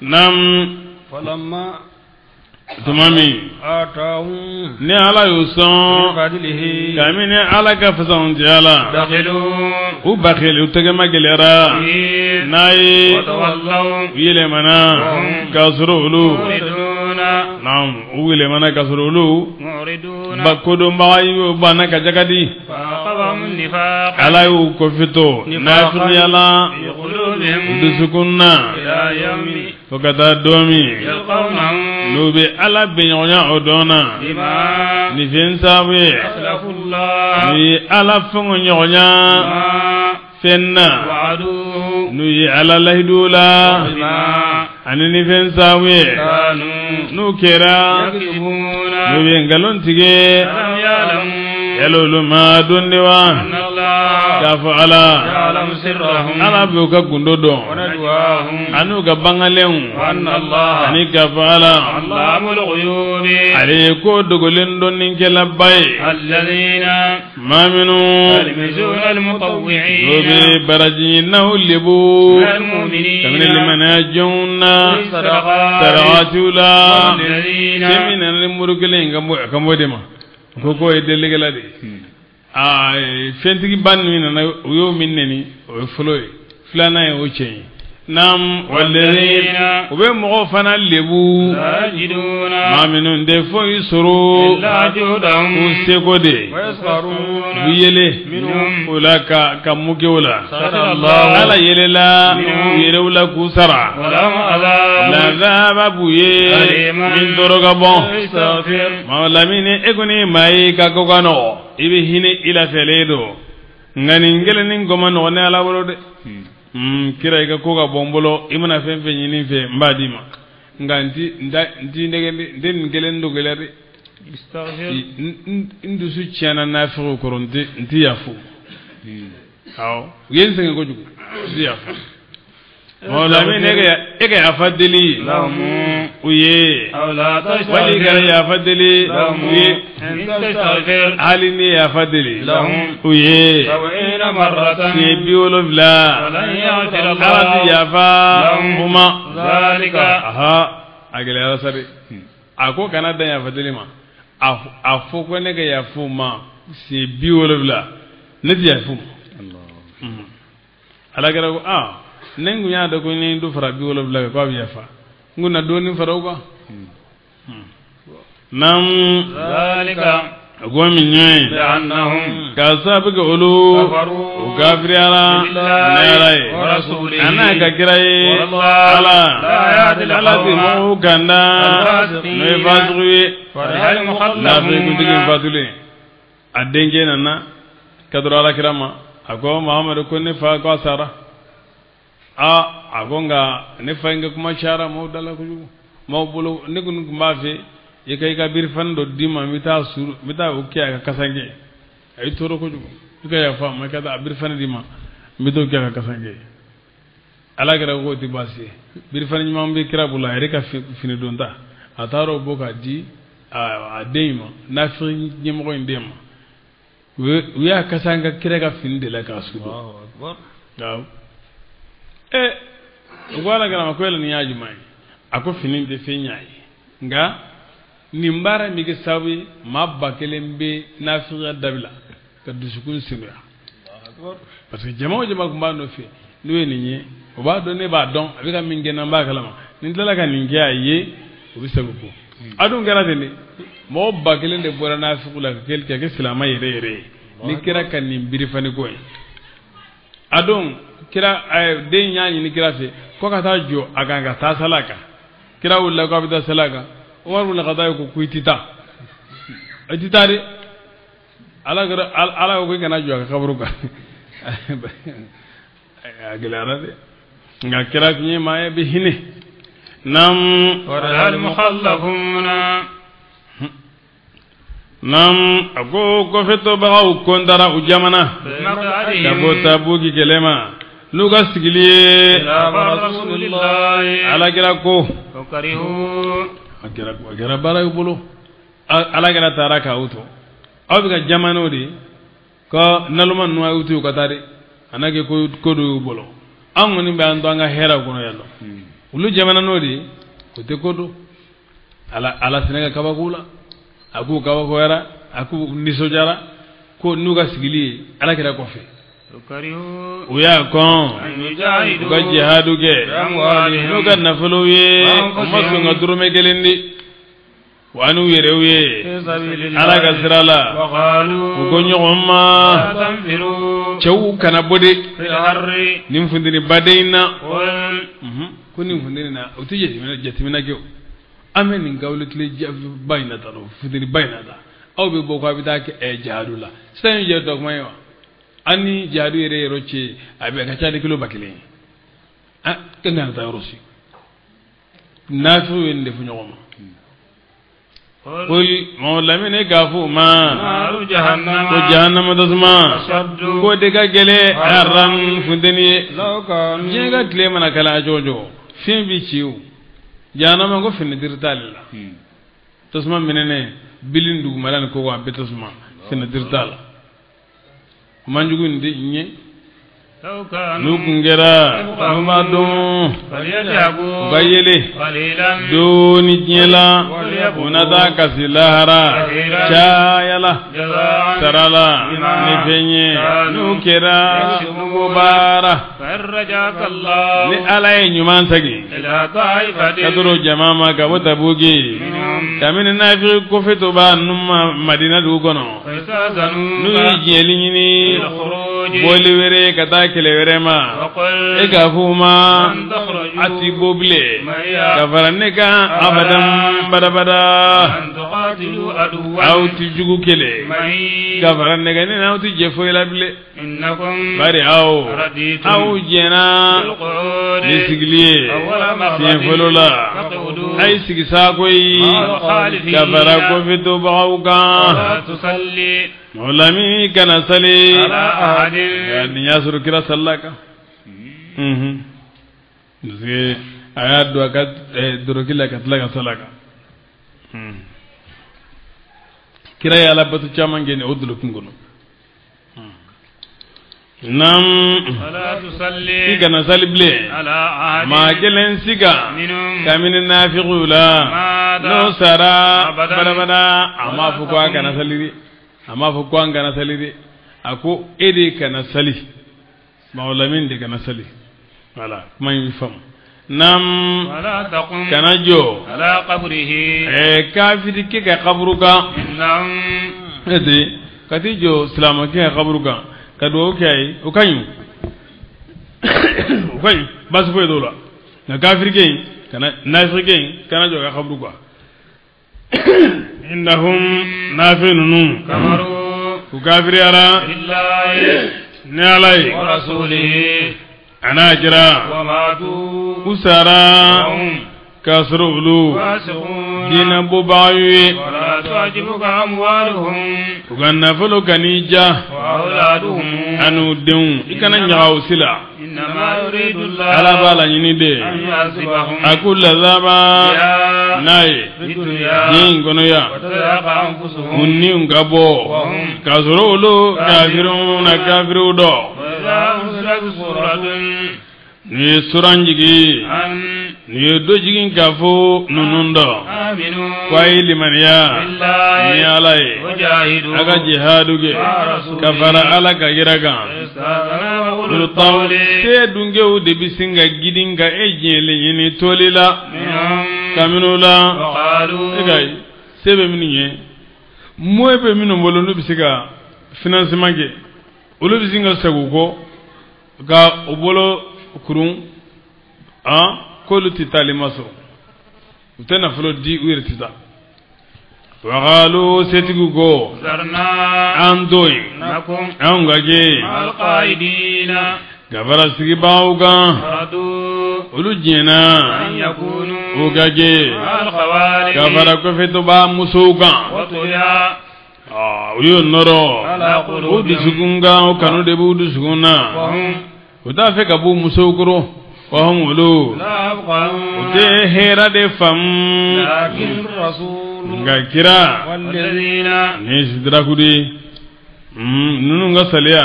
naam. Tuma min ni Ala y'u sɔn kabini Ala ka fisamantiya la, u bakili, u tɛgɛma gɛlɛyara n'a ye, u yɛlɛmana k'a sɔrɔ olu, naam, u yɛlɛmana k'a sɔrɔ olu ba kodɔnbaga y'u banna ka jaga di, Ala y'u kɔfɛtɔ nafigiya la dusukun na fo ka taa don min n'u bɛ Ala bɛnɲɔgɔnya o don na ni fɛn sababu ye, n'u ye Ala fɛnw ɲɔgɔnya fɛn na, n'u ye Ala lahidu la. Ani ni fɛn sababu ye n'u kɛra n'u bɛ nkalon tigɛ yala olu ma dɔn de wa k'a fɔ ala ala b'u ka gundo dɔn an'u ka bangalenw ani k'a fɔ ala ale ye ko dogolen dɔnnikɛlaba ye maa minnu n'u bɛ barajiɲininaw lebu kabini limaniya jɔnw na sarakatiw la fɛn min nana ni muru kelen in ka bɔ de ma ko k'o ye delikɛla de ye aa fɛntigiba ninnu nana u y'o min neni o ye fɔlɔ ye filanan ye o cɛ ye naam walladhina u bɛ mɔgɔw fana lebu maa minnu tɛ foyi sɔrɔ u seko de u yɛlɛ o la ka mun kɛ o la ala yɛlɛla u yɛrɛw la k'u sara lazaba b'u ye min tɔɔrɔ ka bon maa lamini e kɔni maa ye ka ko ka nɔgɔ i bɛ hinɛ i lafiyalen don nka nin kelen nin ko man nɔgɔ ne ala bolo dɛ. Kira i ka ko ka bɔ n bolo i mana fɛn fɛn ɲini n fɛ n b'a d'i ma nka n ti nɛgɛ n tɛ nin kelen dɔ gɛlɛya dɛ n dusu tiɲɛna nafigiw kɔrɔ n ti yafa awɔ u ye n sɛgɛn kojugu n ti yafa ɔ lamini e ka yafa deli u ye wali i kana yafa deli u ye hali n'i ye yafa deli u ye siɲɛ 70 ala ti yafa u ma a gɛlɛyara sa dɛ a ko kana dan yafa deli ma a fɔ ko ne ka yafa u ma siɲɛ 70 ne ti yafa u ma ala kɛra ko aa ne kun y'a dɔn ko ni dɔ fara 70 kan k'a bɛ yafa n kun na dɔɔnin fara o kan naam a ko min ye k'a sababu kɛ olu u kafiriyara ni ala ye a n'a ka kira ye ala ala ti mɔgɔw kanda n'o ye fasigiw ye nafikuntigi fatulen a denkɛ nana ka dɔrɔn ala kira ma a ko Mahamadu ko ne fa ko a sara aa a ko nka ne fa in ka kuma cayara maaw da la kojugu maaw bolo ne kɔni tun b'a fɛ i ka i ka birifani dɔ di ma n bɛ taa suru n bɛ taa o kɛ a ka kasange a y'i tɔɔrɔ kojugu i ka yafa n ma i ka taa a birifani di ma n bɛ t'o kɛ a ka kasange ala kɛra k'o tɛ baasi ye birifani ɲuman bɛ kira bolo a yɛrɛ ka fini donta a taara o bɔ k'a di a den in ma nafigi ɲɛmɔgɔ in den ma u y'a kasa an ka kira ka fini de la k'a su don u ko ala kira ma ko yala nin y'a jumɛn ye a ko fini tɛ fɛn ɲ'a ye nka nin baara in bɛ kɛ sababu ye maa 1000 bɛ nafigiya dabila ka dusukun senuya parce que jama o jama tun b'a nɔfɛ n'u ye nin ye o b'a dɔn ne b'a dɔn a bɛ ka min kɛ n'an b'a kalama ni n tilala ka nin kɛ a ye o bɛ segin kɔ a dun kɛra ten de mɔgɔ 1000 de bɔra nafigiw la ka kɛ silamɛ yɛrɛ yɛrɛ ye ni kira ka nin birifani ko ye a don kira den y'a ɲini kira fɛ ko ka taa jɔ a kan ka taa sala kan kira wulila ko a bɛ taa sala kan Umaru wulila ka taa ye ko i ti taa i ti taa dɛ ala kɛra ala ko k'i kana jɔ a ka kaburu kan a gɛlɛyara dɛ nka kira tun ye maa ye bɛ hinɛ naam naam a ko kɔfɛtɔbagaw kɔntara u jamana ka bɔ Tabuki kɛlɛ ma n'u ka sigili ye ala kira ko a kɛra baara y'u bolo ala kira taara k'aw to aw bɛ ka jamanaw de ka naloma ninnu a y'u to yen u ka taa dɛ a n'a kɛ ko dɔ y'u bolo an kɔni bɛ an to an ka hɛrɛ kɔnɔ yan nɔ olu jamana n'o de ye o tɛ ko dɔn ala sinɛ ka kabako la a k'u kabakoyara a k'u nisɔndiyara ko n'u ka sigili ye ala kira kɔfɛ u y'a kɔn u ka jihadu kɛ n'u ka nafolow ye u ma sɔn ka dɔrɔmɛ kelen di wa n'u yɛrɛw ye ala ka sira la u ko ɲɔgɔn ma cɛw kana bɔ de nin funteni baden in na ko nin funteni na u tɛ jateminɛ kɛ o an bɛ nin gawule tile ba in na tan funteni ba in na tan aw bɛ bɔ k'aw bɛ taa kɛ jihadu la sisan ye jihadu kuma ye wa an ni jihadu yɛrɛ yɔrɔ cɛ a bɛ ka ca ni kilo 1000 ye an kana taa yɔrɔ si. Nafiw ye nin de fɔ ɲɔgɔn ma. Qul mawlamine gafu ma ko jahannama tasuma ko de ka gɛlɛn aran funteni ye diɲɛ ka tile mana kalaya cogo cogo fiɲɛ bi ci o jahannama ko fenêtre t'ale la tasuma minɛnɛ bilin dugumala ni kogo a bɛɛ tasuma fenêtre t'a la o man jugu nin de ɲɛ n'u kun kɛra n'u b'a dɔn u ka yele dɔɔni diɲɛ la u na taa kasi lahara caya la sara la ni fɛn ye n'u kɛra ko baara ni Ala ye ɲuman segin ka toro jama ma ka bɔ Tabuki kabini nafiki kɔfɛ to b'a ninnu ma Madina dugu kɔnɔ n'u ye diɲɛli ɲini bɔli wɛrɛ ka taa kɛlɛ wɛrɛ ma e k'a fɔ u ma a ti bɔ bilen ka fara ne kan abadan badabada aw ti jugu kɛlɛ ka fara ne kan ne n'aw ti jɛ foyi la bilen bari aw aw jɛnna ni sigili ye siɲɛ fɔlɔ la a ye sigi sa koyi ka fara kɔfɛtobagaw kan Mawlami kana sali nin y'a sɔrɔ kira salila kan parce que a y'a don a ka doroki la ka tila ka sali a kan kira ye ala bato caman kɛ nin o doloki kɔnɔ nam i kana sali bilen maa kelen si kan kabini nafigiw la n'o sara badabada a m'a fɔ ko a kana sali dɛ a m'a fɔ ko an kana sali dɛ a ko e de kana sali mawlamin de kana sali voilà kuma in bɛ faamu nam kana jɔ kafiri kɛ ka kaburu kan e de ka t'i jɔ silamɛkɛ ka kaburu kan ka dugawu kɛ a ye o ka ɲi o ka ɲi baasi foyi t'o la nka kafirikɛ in kana nafikɛ in kana jɔ a ka kaburu kan innahum nafi ninnu u kafiriyara ni Ala ye a n'a kira u sara k'a sɔrɔ olu diinɛ bɔbagaw ye u ka nafolo kan'i ja an'u denw i kana ɲaga o si la Ala b'a laɲini de a k'u lazaba n'a ye diɲɛ in kɔnɔ yan u niw ka bɔ k'a sɔrɔ olu kafiriw na kafiriw dɔ N'u ye suran jigin n'u ye dɔ jigin k'a fɔ ninnu dɔ ko a ye limaniya ni Ala ye a ka jihadu kɛ ka fara Ala ka kira kan se dunkew de bɛ sin ka gidin ka e diɲɛlen ɲini toli la kabini u la e ka se bɛ minnu ye moyen bɛ minnu bolo n'u bɛ se ka financement kɛ olu bɛ sin ka segin u kɔ ka u bolo kurun k'olu tɛ taali ma sɔrɔ u tɛ nafolo di u yɛrɛ tɛ taa wakalu setigiw ko an to yen anw ka kɛ ka fara sigibaaw kan olu diɲɛna u ka kɛ ka fara kɔfɛtɔba musow kan u y'o nɔrɔ u dusukun kan o kanu de b'u dusukun na u t'a fɛ ka b'u musow kɔrɔ wahum olu u tɛ hɛrɛ de faamu nka kira ni sidiraku de ninnu ka saliya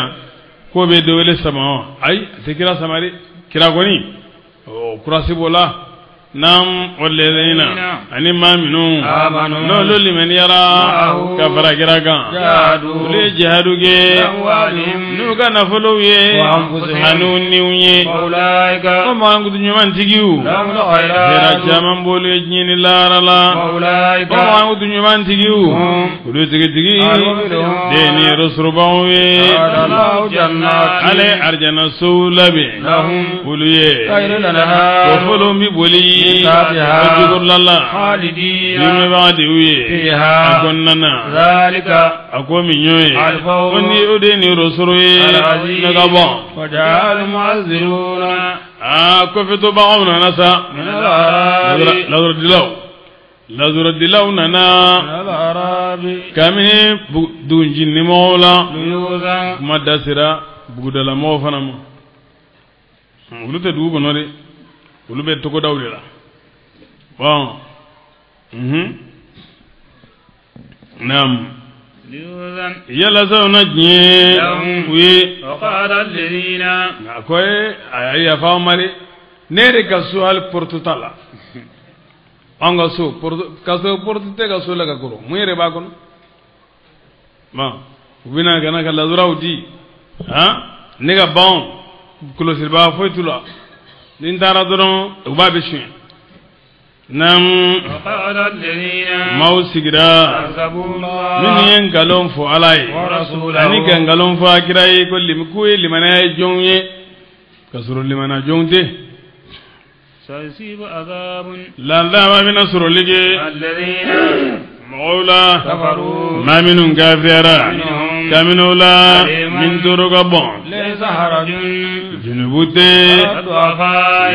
k'o bɛ dɔ wele sama wa ayi a tɛ kira sama dɛ kira kɔni o kurasi b'o la naam walladhina ani maa minnu n'olu limaniyara ka fara kira kan olu ye jihadu kɛ n'u ka nafolow ye an'u niw ye ko mankutu ɲuman tigiw hɛrɛ caman b'olu ye diɲɛ ni lahara la ko mankutu ɲuman tigiw olu tigitigi de ni yɔrɔsɔrɔbaw ye ale arijana sow labɛn olu ye o fɔlɔ bɛ boli di jukɔrɔla la duumɛbaga de y'u ye a kɔnɔna na a ko min y'o ye ko ni o de ye nin sɔrɔ ye ne ka bɔ aa kɔfɛtɔbagaw nana sa laduradilaw nana kabini dugujininimɔgɔw la kuma da sera bugudalamɔgɔw fana ma olu tɛ dugu kɔnɔ dɛ olu bɛ togodaw de la bon naam yala sa na diɲɛ u ye a ko a ye yafa aw ma dɛ ne yɛrɛ ka so hali porte t'a la an ka so ka so porte tɛ ka so la ka kɔrɔ mun yɛrɛ b'a kɔnɔ bon u bɛna ka na ka laduraw di han ne ka baganw kɔlɔsilibaga foyi t'u la ni n taara dɔrɔn u b'a bɛ suɲɛ naam maaw sigira minnu ye nkalon fɔ ala ye ani ka nkalon fɔ a kira ye ko k'u ye limaniya ye jɔnw ye ka sɔrɔ limaniya jɔnw tɛ laadaba bɛna sɔrɔli kɛ mɔgɔw la maa minnu kafiriyara kabini o la min tɔɔrɔ ka bon junubu tɛ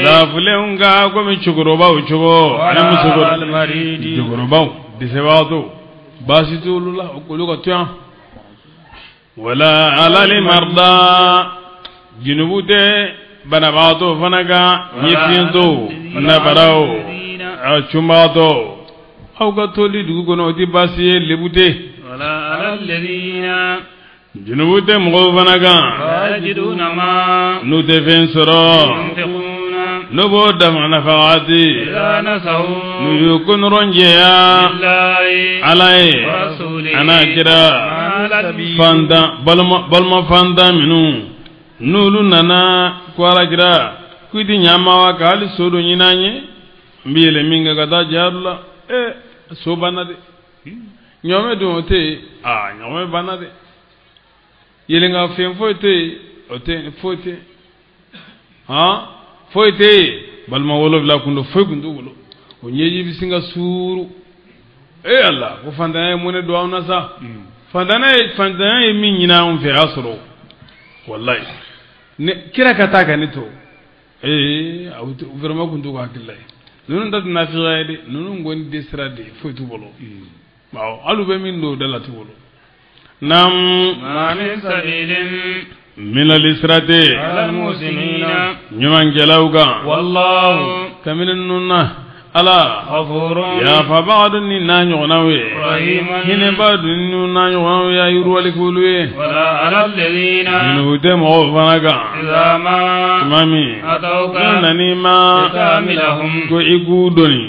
laafulenw kan komi cɛkɔrɔbaw cogo ani musokɔrɔbaw dɛsɛbagatɔw baasi t'olu la olu ka to yan wala alali marda junubu tɛ banabagatɔ fana kan ɲɛfiyentɔw nabaraw cunbagatɔ aw ka toli dugu kɔnɔ o tɛ baasi ye lebu tɛ junubu tɛ mɔgɔw fana kan n'u tɛ fɛn sɔrɔ n'u b'o dama nafagati n'u y'u kɔnɔrɔ jɛya ala ye a n'a kira fantan balima fantan minnu n'olu nana ko ala kira ko i tɛ ɲa ma wa ka hali so dɔ ɲini an ye n bɛ yɛlɛ min kan ka taa jihadu la so banna dɛ ɲɔgɔmɛ dun o tɛ yen aa ɲɔgɔmɛ banna dɛ yɛlɛnka fɛn foyi tɛ yen o tɛ yen foyi tɛ yen han foyi tɛ yen balima wolonwula kun don foyi kun t'u bolo o ɲɛji bɛ sin ka suuru ala ko fantanya ye mun de don anw na sa fantanya ye min ɲini anw fɛ a y'a sɔrɔ walayi ne kira ka taa ka ne to vraiment kun t'u ka hakili la ye ninnu ta tɛ nafigiya ye dɛ ninnu kɔni dɛsɛra de foyi t'u bolo awɔ hali u bɛ min don u da la t'u bolo naam minali sira tɛ ɲumankɛlaw kan kabini ninnu na ala yafabaga don ni n'a ɲɔgɔnnaw ye hinɛba don ni n'a ɲɔgɔnnaw ye a yiriwali k'olu ye junubu tɛ mɔgɔw fana kan tuma min n'u nan'i ma ko i k'u dɔnni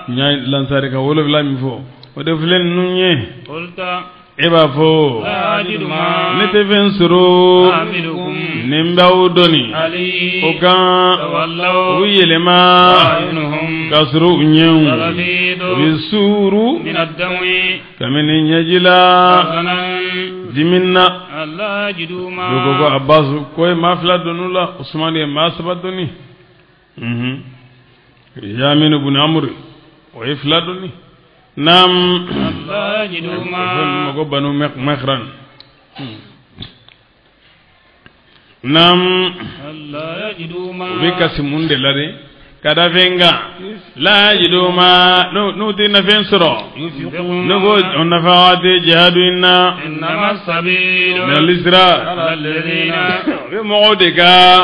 n ye lansari ka wolonwula min fɔ o de filɛ ninnu ye e b'a fɔ ne tɛ fɛn sɔrɔ ni n b'aw dɔnni o kan u yɛlɛma ka sɔrɔ u ɲɛw u bɛ suuru kabini ɲɛji la dimi na dɔw ko Abasu ko ye maa fila donn'u la Usumani ye maa saba donni Yaminu bun Amuru o ye fila donni naam ko banu Mekran naam u bɛ kasi mun de la de ka da fɛn kan la yajidu ma n'u tɛ na fɛn sɔrɔ n'u ko o nafa tɛ jihadu in na nali sira u bɛ mɔgɔw de kan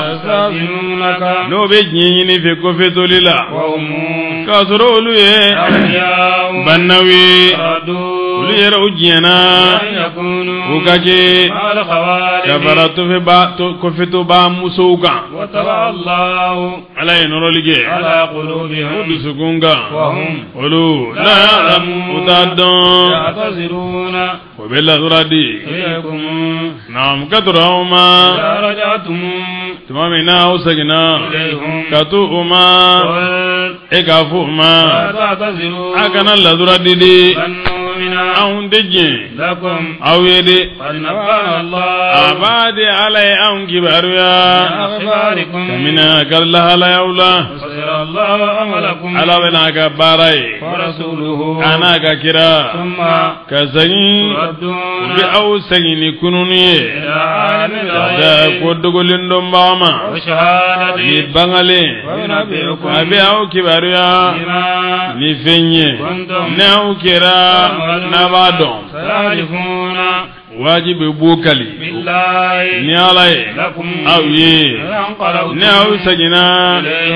n'o bɛ diɲɛ ɲini fɛ kɔfɛtoli la k'a sɔrɔ olu ye bannaw ye olu yɛrɛ u diɲɛna u ka kɛ ka fara kɔfɛtɔba musow kan ala ye nɔrɔli kɛ u dusukun kan olu u t'a dɔn o bɛ lasura di naam ka tɔrɔ aw ma tuma min na aw seginna ka to u ma e k'a fɔ u ma a kana lasura di de anw tɛ diɲɛ aw ye de a b'a di ala ye anw kibaruya kabini a ka lahalayaw la Ala bɛna a ka baara ye a n'a ka kira ka segin u bɛ aw segin ni kununni ye ka da ko dogolen dɔnbaga ma ni bangalen a bɛ aw kibaruya ni fɛn ye ni aw kɛra n'a b'a dɔn wajibi b'o kali ni Ala ye aw ye ni aw seginna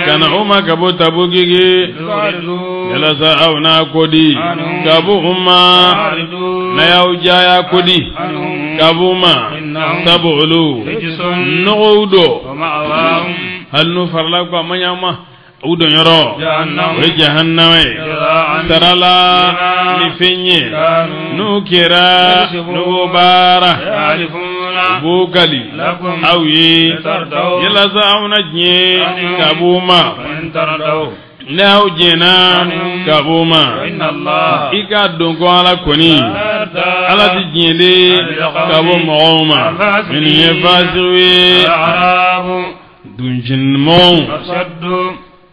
ka na o ma ka bɔ Tabukiki yalasa aw n'a kodi ka bɔ u ma n'a y'aw jaya kodi ka bɔ u ma sabu olu nɔgɔw don hali n'u farala ko a ma ɲa ma u don yɔrɔ o ye jahannama ye sara la ni fɛn ye n'u kɛra n'u b'o baara u b'o kali aw ye yalasa aw na diɲɛ ka b'u ma ni aw jɛnna ka b'u ma i k'a dɔn ko Ala kɔni Ala ti diɲɛlen ka bɔ mɔgɔw ma minnu ye fasiw ye dunjinmɔgɔw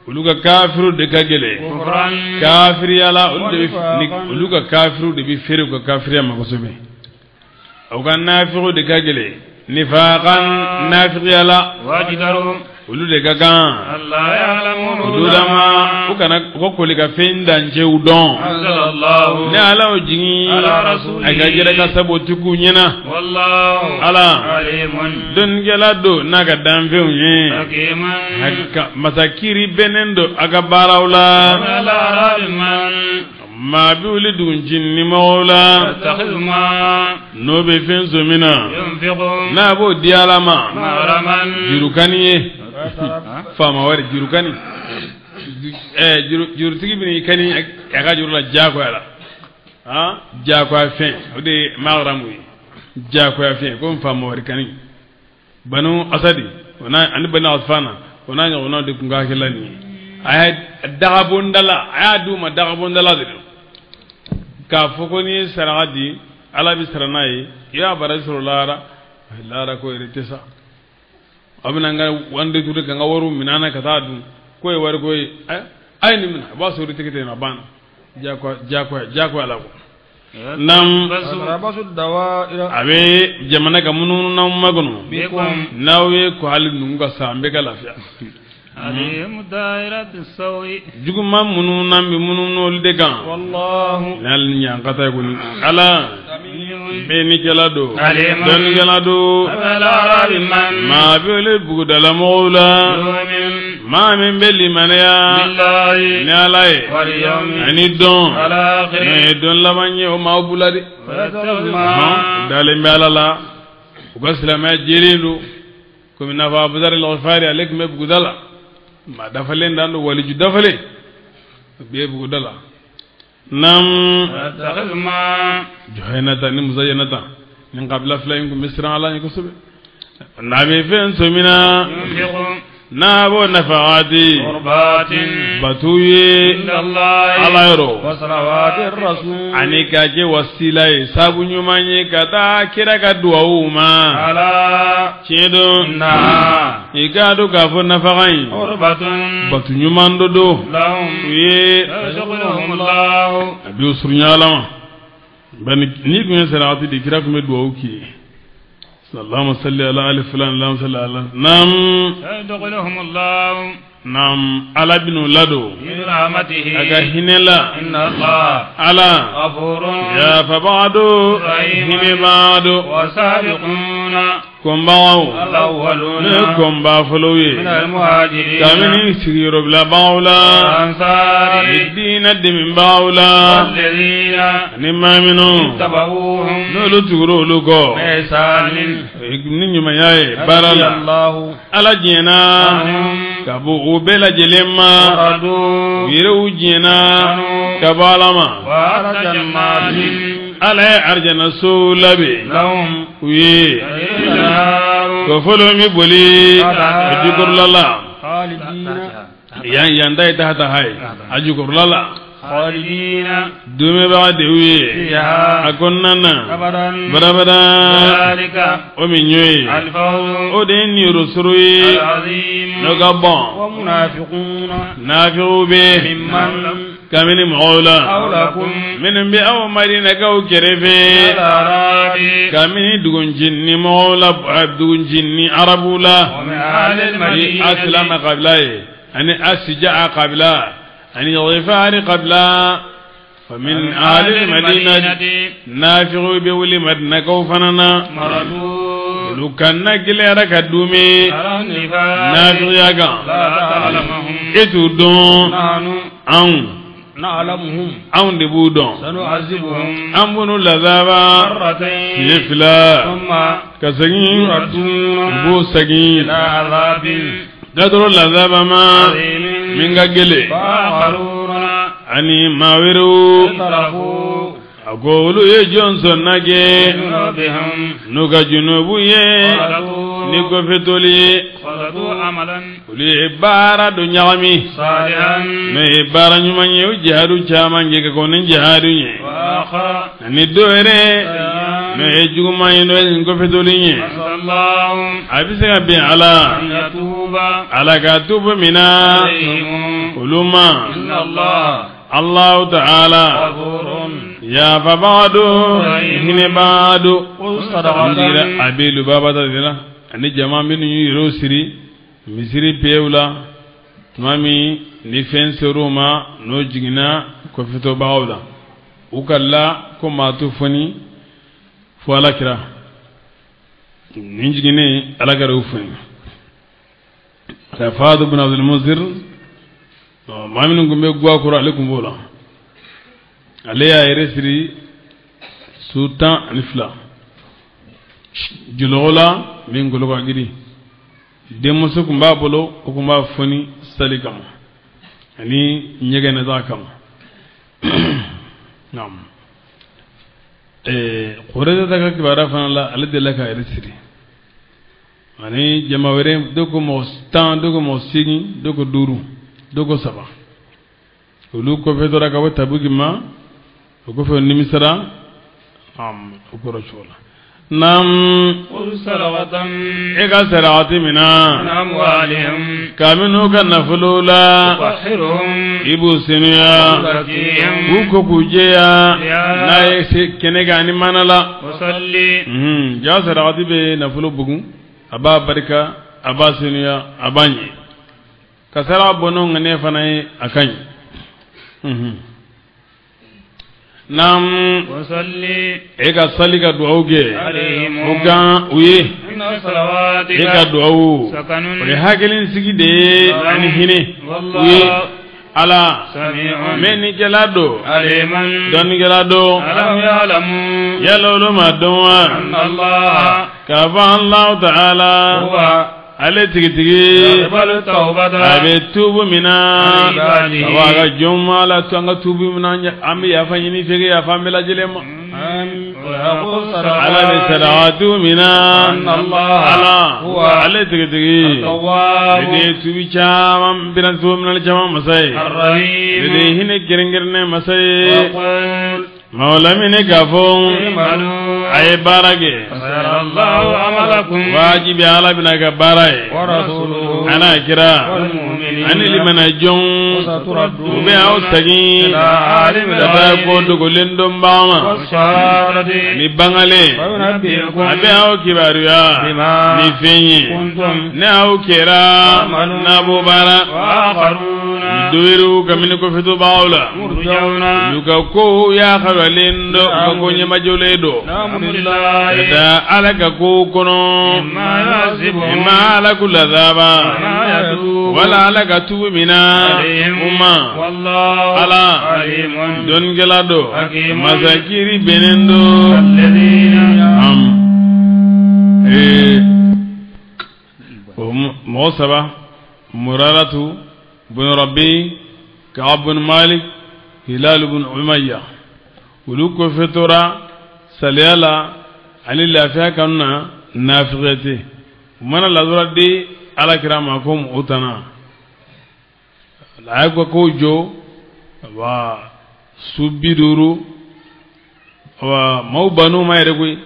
olu ka kafiru de ka gɛlɛn kafiriya la olu ka kafiru de bɛ feere u ka kafiriya ma kosɛbɛ aw ka nafigiw de ka gɛlɛn nifaqan nafigiya la olu de ka kan dudama u kana u ka koli ka fɛn dancɛw dɔn ni Ala y'o jigin a ka jɛrɛ ka sabu tigiw ɲɛna Ala dɔnnikɛla don n'a ka danfɛnw ye masakiri bɛnnen don a ka baaraw la maa bɛ wuli duguncinin mɔgɔw la n'o bɛ fɛn sɔmi na n'a b'o di Ala ma jurukani ye faama wari jurukani jurutigi bɛ n'i kani a ka juru la diyagoya la diyagoya fɛn o de ye maghramu ye diyagoya fɛn ko faama wari kani Banu Asadi ani Banu Asfana o n'a ɲɔgɔnnaw de tun ka hakilila nin ye a ye dagabondala a y'a d'u ma dagabondala de don k'a fɔ ko n'i ye saraka di Ala bɛ sara n'a ye i y'a baraji sɔrɔ lahara lahara ko yɛrɛ tɛ sa aw bɛna n ka wari détourné ka n ka wariw minɛ an na ka taa dun k'o ye wariko ye a ye nin minɛ a b'a sɔrɔ i tɛgɛ tɛ yen a banna diyagoya diyagoya diyagoya la quoi nam a bɛ jamana ka munumunu n'aw makɔnɔ n'aw ye ko hali ninnu ka sa an bɛɛ ka lafiya juguman minnu n'an bɛ munumunu olu de kan n'ale ni ɲankata ye kɔni Ala bɛnnikɛla don dɔnnikɛla don maa bɛ wele bugudalamɔgɔw la maa min bɛ limaniya ni Ala ye ani don n'o ye don laban ye o maaw bula de dalen bɛ Ala la u ka silamɛya jɛlen don komi n'a fɔ Abudar al-Ghifari ale tun bɛ buguda la maa dafalen dan don waliju dafalen o bɛ buguda la nam Juhaynata ni Muzaynata nin kabila fila in tun bɛ siran Ala ɲɛ kosɛbɛ n'a bɛ fɛn sɔmina n'a b'o nafagati batu ye Ala yɔrɔ ani k'a kɛ wasila ye sabu ɲuman ye ka taa kira ka duwawu ma tiɲɛ don i k'a dɔn k'a fɔ nafaga in batu ɲuman dɔ don u ye a bɛ surunya Ala ma bani n'i tun ye sarakati di kira tun bɛ duwawu k'i ye اللهم صل على آل فلان اللهم صل على نعم نعم ala binu lado a ka hinɛ la ala yafabaa hinɛbaa don kɔnbagaw ne kɔnba fɔlɔw ye kabini sigiyɔrɔbilabagaw la diinɛ dɛmɛbagaw la ani maa minnu n'olu tugura olu kɔ ni ɲumanya ye baara la ala diɲɛna ka bɔ o bɛɛ lajɛlen ma u yɛrɛw diɲɛna ka bɔ ala ma ala ye arijanaso labɛn u ye kɔfolo min boli a jukɔrɔla la yan yan ta ye tahata ha ye a jukɔrɔla la. خالدين dumebaga de y'u ye a kɔnɔna na barabara o min y'o ye o de ye niyɔrɔsɔrɔ ye n'o ka bɔn nafigiw bɛ kabini mɔgɔw la minnu bɛ aw madinakaw kɛrɛfɛ kabini duguncinin mɔgɔw la duguncinin arabuw la ni asilama kabila ye ani asijaa kabila ani ghifari kabila wa min ahli madina nafigiw bɛ wuli madinakaw fana na olu kana gɛlɛyara ka dume nafigiya kan e t'u dɔn anw de b'u dɔn an b'u lazaba tile fila ka segin u b'u segin ka lazaba ma min ka gɛlɛn ani maa wɛrɛw a ko olu ye jɔn sɔnna kɛ n'u ka junubu ye ni kɔfɛtoli ye olu ye baara dɔ ɲagami n'o ye baara ɲuman ye o jihadu caman kɛ ka kɔn ni jihadu ye ani dɔ wɛrɛ n'o ye juguman ye n'o ye nin kɔfɛtoli ye a bɛ se ka bɛn ala ala ka tubu min na olu ma Allahu ta'ala yafabaga don hinɛbaga don n jiginna Abi Lubaba ta de la ani jama minnu y'u yɛrɛw siri misiri pewu la tuma min ni fɛn ser'u ma n'o jiginna kɔfɛtɔbagaw la u ka la ko maa t'u foni fo ala kira nin jiginnen ala kira y'u foni Safadu bin Abdul Munzir maa minnu tun bɛ guwa kɔrɔ ale tun b'o la ale y'a yɛrɛ siri su 12 jɔlɔkɔ la min golo ka girin denmuso tun b'a bolo o tun b'a foni sali kama ani ɲɛgɛn nata kama naam Kureza ka kibaruya fana la ale delila k'a yɛrɛ siri ani jama wɛrɛ dɔw ko mɔgɔ 10 dɔw ko mɔgɔ 8 dɔw ko 5 dɔw ko 3 olu kɔfɛ dɔrɔn ka bɔ Tabuki ma o kɔfɛ nimisara o kɔrɔ cogo la naam e ka sarakati mina kabini u ka nafolo la i b'u senuya k'u ko k'u jɛya n'a ye se kɛnɛ kan ani mana la ja sarakati bɛ nafolo bugun a b'a barika a b'a senuya a b'a ɲɛ ka sara bɔ n'o ŋaniya fana ye a ka ɲi naam e ka sali ka duwawu kɛ o kan u ye e ka duwawu o ye hakilisigi de ye ani hinɛ u ye ala mɛnnikɛla don dɔnnikɛla don yala olu ma dɔn wa k'a fɔ Alahu ta'ala ale tigitigi a bɛ tuubu min na a ka jɔn ma ala to an ka tuubu min na an bɛ yafa ɲini fɛ yafa an bɛɛ lajɛlen ma ala bɛ sarakatu min na ala ale tigitigi de ye tuubi caman bɛna tuubu minɛli caman masa ye de ye hinɛ kɛrɛnkɛrɛnnen masa ye maa lamini k'a fɔ a ye baara kɛ wajibi ala bɛna ka baara ye ana kira ani limana jɔn u bɛ aw segin ka taa ko dogolen dɔnbaga ma ni bangalen a bɛ aw kibaruya ni fɛn ye ne aw kɛra n'a b'o baara duuru kabini kɔfɛtobagaw la olu ka ko y'a xaralen don u ka ko ɲɛmajɔlen don ka taa ala ka ko kɔnɔ ima ala k'u lazaba wala ala ka tugu min na u ma ala dɔnnikɛla don masakiri bɛnnen don mɔgɔ saba Muraratu bun Rabi Ka'ab bun Malik Hilal bun Umayya olu kɔfɛ tora saliya la ani lafiya kanu na nafigiya tɛ u mana ladura di ala kira ma ko o tana a ye ko jɔ Wa su 50 wa maaw ban'u ma yɛrɛ koyi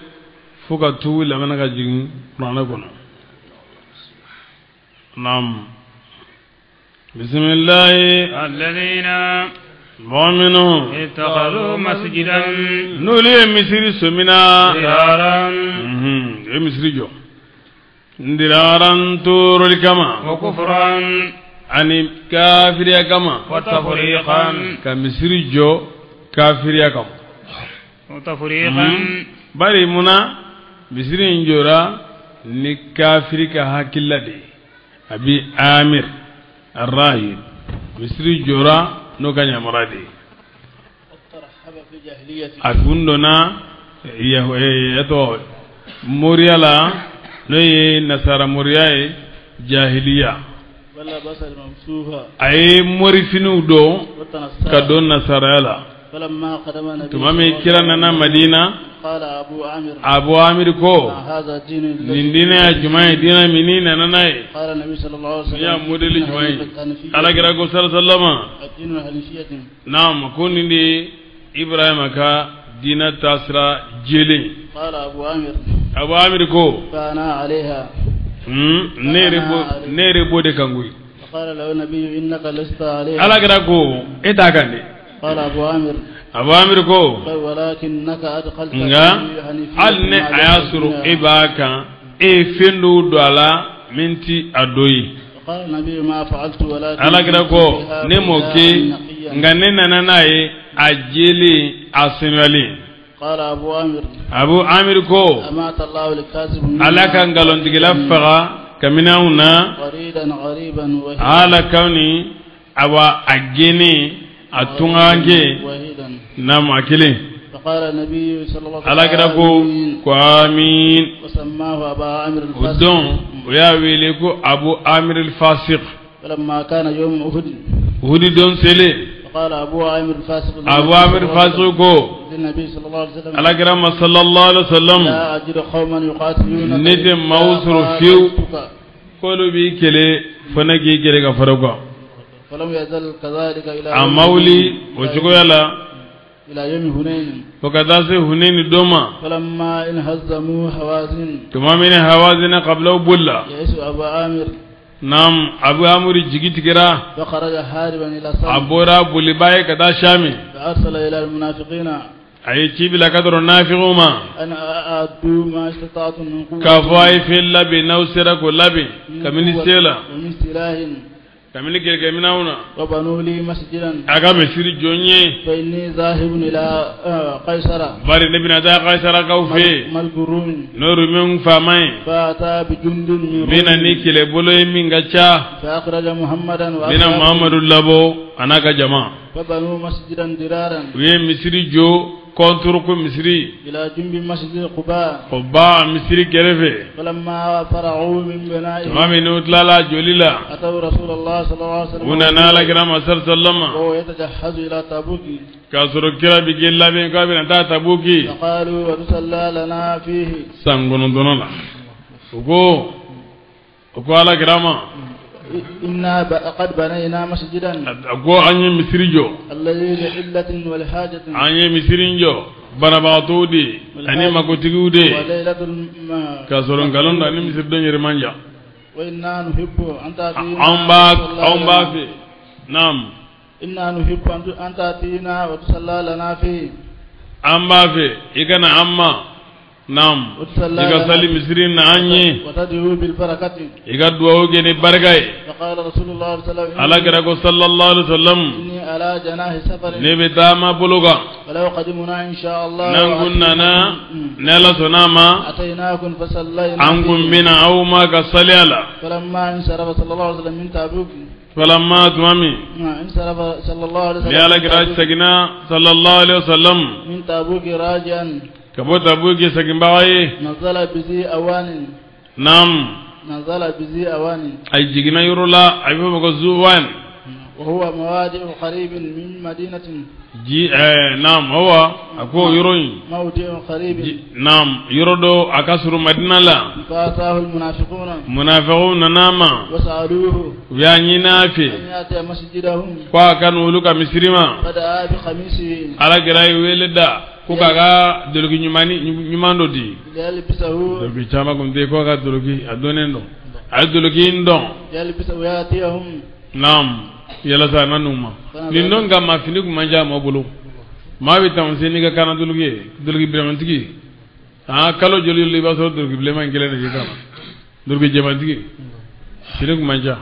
fo ka tugu lamɛnna ka jigin kuranɛ kɔnɔ. Naam. Bisimilahi. Alladhina mɔgɔ minnu ittakhadhu masjidan n'olu ye misiri somina diraran u ye misiri jɔ diraran toroli kama wa kufran ani kafiriya kama wa tafriqan ka misiri jɔ kafiriya kama wa tafriqan bari munna misiri in jɔra ni kafiri ka hakilila de ye Abi Amir Arrahib misiri jɔra n'o ka yamaruya de ye a kun donna tɔgɔ moriya la n'o ye nasara moriya ye jahiliya a ye morifiniw don ka don nasaraya la tuma min kira nana Madina Abu Amir ko nin diinɛ ya jumɛn ye diinɛ min n'i nana n'a ye nin y'a modèle jumɛn ye Alakira ko sallallahu alaihi wasallam naam ko nin de ye Ibrahima ka diinɛ taasira jɛlen. Abu Amir ko ne yɛrɛ b'o de kan koyi. Alakira ko e t'a kan dɛ. Abu Amir ko nka hali ni a y'a sɔrɔ e b'a kan e ye fɛn dɔw don a la min ti a dɔ ye. Alakira ko ne m'o kɛ nka ne nana n'a ye a jɛlen a sanuyalen. Abu Amir ko Ala ka nkalontigɛla faga kabini anw na ala kawni awa a gɛnnen a tunganke naam a kelen. Alakira ko ko amiin. O don o y'a wele ko Abu Amir al-Fasiq. Uhudi don selen Abu Amir al-Fasiq ko Alakira ma sallallahu alaihi wa sallam ne tɛ maaw sɔrɔ fiyewu k'olu b'i kɛlɛ fo ne k'i kɛlɛ ka fara o kan. A ma wuli o cogoya la fo ka taa se Hunayni don ma. Tuma min Hawazina kabilaw bolila naam Abu Amir jigi tigɛra a bɔra boliba ye ka taa Sami a ye ci bila ka dɔrɔn nafigiw ma k'a fɔ a ye fɛn labɛn n'aw sera k'o labɛn kabini se la kabini kɛlɛkɛminɛnw na a ka misiri jɔ n ye bari ne bɛna taa Kaisarakaw fɛ yen n'o ye Rumew faama ye n bɛna ni kɛlɛbolo ye min ka ca n bɛna Muhamadu labɔ a n'a ka jama u ye misiri jɔ contre ko misiri Quba misiri kɛrɛfɛ tuma min n'u tilala joli la u nana Alakira ma sallallahu alaihi wasallam k'a sɔrɔ kira bɛ k'i labɛn k'a bɛna taa Tabuki san 9 la u ko Alakira ma a ko an ye misiri jɔ an ye misiri jɔ banabagatɔw de ani makotigiw de k'a sɔrɔ nkalon don ani misiriden yɛrɛ man jan anw b'a fɛ naam an b'a fɛ i ka na an ma naam i ka sali misiri na an ye i ka duwawu kɛ ni barika ye. Alakira ko sallallahu alaihi wa sallam ne bɛ taama bolo kan n'an kun nana ni Ala sɔnna a ma an kun bɛna aw ma ka sali a la. Falamma tuma min ni Alakira seginna sallallahu alaihi wa sallam ka bɔ Tabuki seginbaga ye naam a jiginna yɔrɔ la a bɛ fɔ o ma ko Zuwan وهو موادع قريب من مدينة جي نعم هو أكو يروين موضع قريب نعم يردو أكسر مدينة لا فأتاه المنافقون منافقون نعم وسألوه يعني نافي أن يأتي مسجدهم فكانوا لك مسلما فدعا بقميصه على جراي ولدا كوكا دلوكي نيماني نيماندو دي ليلبسه دلوكي تاما كنت كوكا دلوكي أدونيندو أدلوكي إندون يلبسه ويأتيهم نعم yala sa nanuma ni non ga ma fini kuma ja ma bolo ma bi tam se ni ga kana dulugi dulugi bilamantigi ah kalo joli li ba so dulugi bilaman kele ne kama dulugi jamantigi fini kuma ja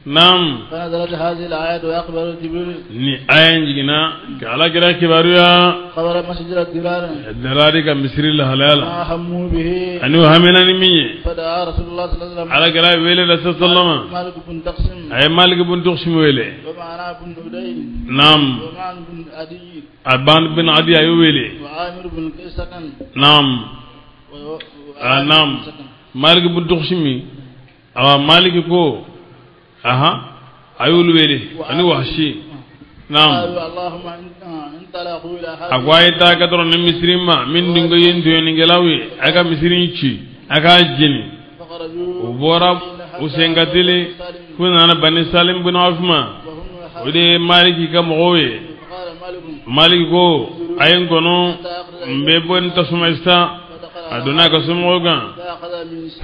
nam فنزلت هذه الآيات ويقبل جبريل ni ayan jigina ka ala kira kibaruya خبر مسجد الدرار دراري ka misri la halala ما هموا به ani hamina ni minye فدعا رسول الله صلى الله عليه وسلم ala kira wele la sallallahu مالك بن دقسم ay malik bun duqsim wele ومعنا بن عدي nam ومعن بن عدي aban bin adi ayu wele وعامر بن سكن nam nam malik bun duqsimi awa malik ko aha ayul wele ani wahshi nam اللهم انطلقوا الى هذا agwaita kadro ni misrima min dingo yendo ni ngelawi aga misrin ci aga jini ubora usengatile kuna na bani salim bin afma ode maliki ka mowe maliki ko ayen kono mbe bon tasuma ista adona ka sumoga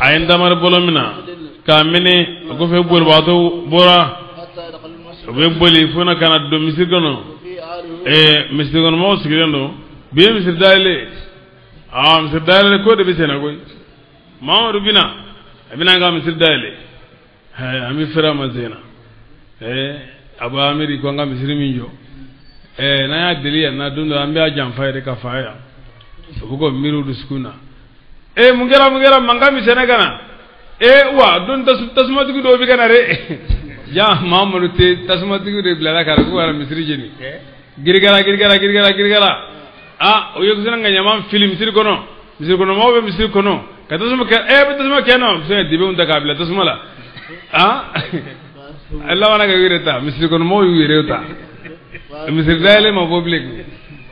ayen damar bolomina kamene ko fe bol bato bora be boli funa kana do misir kono misir kono mo sigilen do be misir dale ah misir dale ko de be sena koy mamadu bina bina ga misir dale hay ami fira mazena abu amiri ko nga misir minjo na ya deliya na dundo ambe a jamfa re ka faaya ko miru duskuna mungera mungera manga misena kana wa don tasuma tigi do bi kana re ya mamadu te tasuma tigi de bilala kara ko ara misiri jeni girgara girgara girgara girgara ah o yokusana nga nyama fili misiri kono misiri kono mawo be misiri kono ka tasuma ke be tasuma ke no se dibe unta ka bila tasuma la ah Allah wana ka wireta misiri kono mawo wireta misiri dale ma boble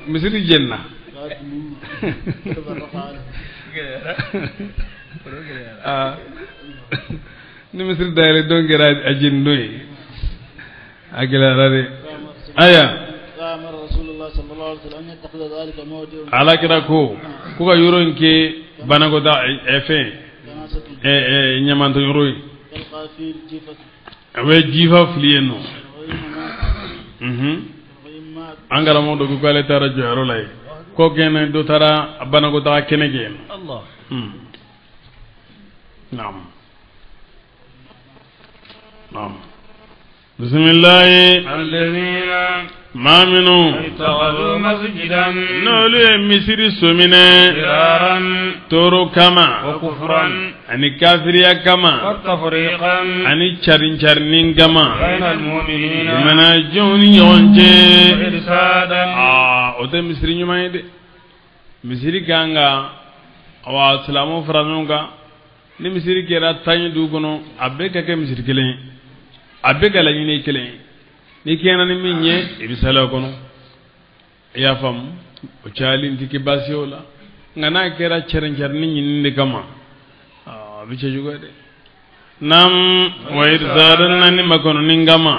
misiri jenna ni misiri dayele don kɛra a jenidon ye a gɛlɛyara dɛ aya ala kira ko ko ka yɔrɔ in kɛ banakɔta fɛn ɲamantɔ yɔrɔ ye a bɛ jifa fili yen nɔ an karamɔgɔ dɔ ko k'ale taara jɔyɔrɔ la yen ko kɛnɛ dɔ taara banakɔtaga kɛnɛ kɛ yen nɔ. نعم نعم بسم الله الذين ما منو اتخذوا مسجدا نولي مسيري سمينة فرارا تورو كما وكفرا أني كافريا كما وتفريقا أني چارين چارنين كما بين المؤمنين من جوني يونجي وإرسادا أوتي مسيري نيما يدي مسيري كانغا أو سلامو فرانونغا ni misiri kɛra tan ye dugu kɔnɔ a bɛɛ ka kɛ misiri kelen ye a bɛɛ ka laɲini ye kelen ye n'i kɛɲɛna ni min ye i bɛ sali o kɔnɔ i y'a faamu o cayali n tɛ kɛ baasi ye o la nka n'a kɛra cɛrɛncɛrɛnin ɲinini de kama a bɛ cɛjuguya dɛ nam wa irsadan na ni makɔnɔni kama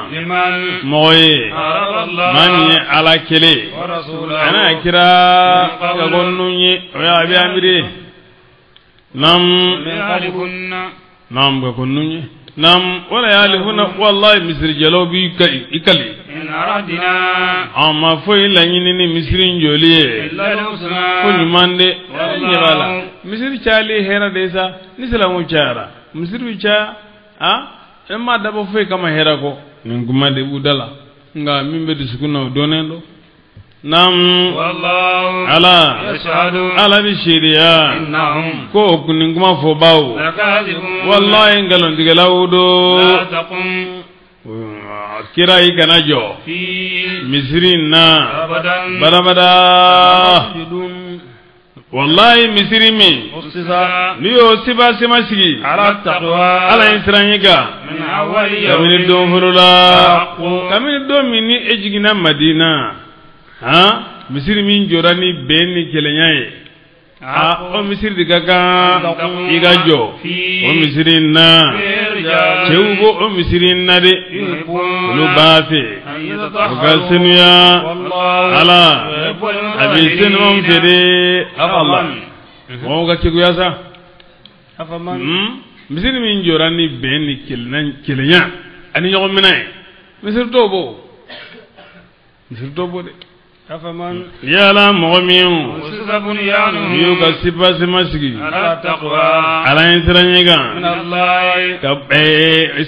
mɔgɔ ye maa min ye ala kelen a n'a kira ka bɔ nun ye o y'a bɛ amiri ye nam nam ka nunye nam wala yalifuna wallahi misri jalo bi ikali in aradina amma foi la nyini ni misri njoli ye ko nyumande nyala misri chali hera desa ni salamu chara misri cha ha emma dabo foi kama hera ko nguma de budala nga mimbe dusukuna donendo nam wallahu ala yashhadu ala bi shiriya innahum ko kuninguma fo bawo lakazibun wallahi ngalon digelaw do la taqum kira yi kana jɔ fi misiri na abadan badabada Wallahi misiri min n'i y'o siba sema sigi ala ye siran ɲɛ kan kabini don fɔlɔ la kabini don min ni e jiginna Madina han misiri min jɔra ni bɛn ni kelenya ye o misiri de ka kan i ka jɔ o misiri in na cɛw b'o o misiri in na de olu b'a fɛ u ka senuya ala a bɛ senumanw fɛ de ala mɔgɔw ka keguya sa misiri min jɔra ni bɛn ni kelenya ani ɲɔgɔn minɛ ye misiri dɔw b'o misiri dɔw b'o de. Yala mɔgɔ min n'i y'u ka sipasima sigi ala ye siran ɲɛ kan ka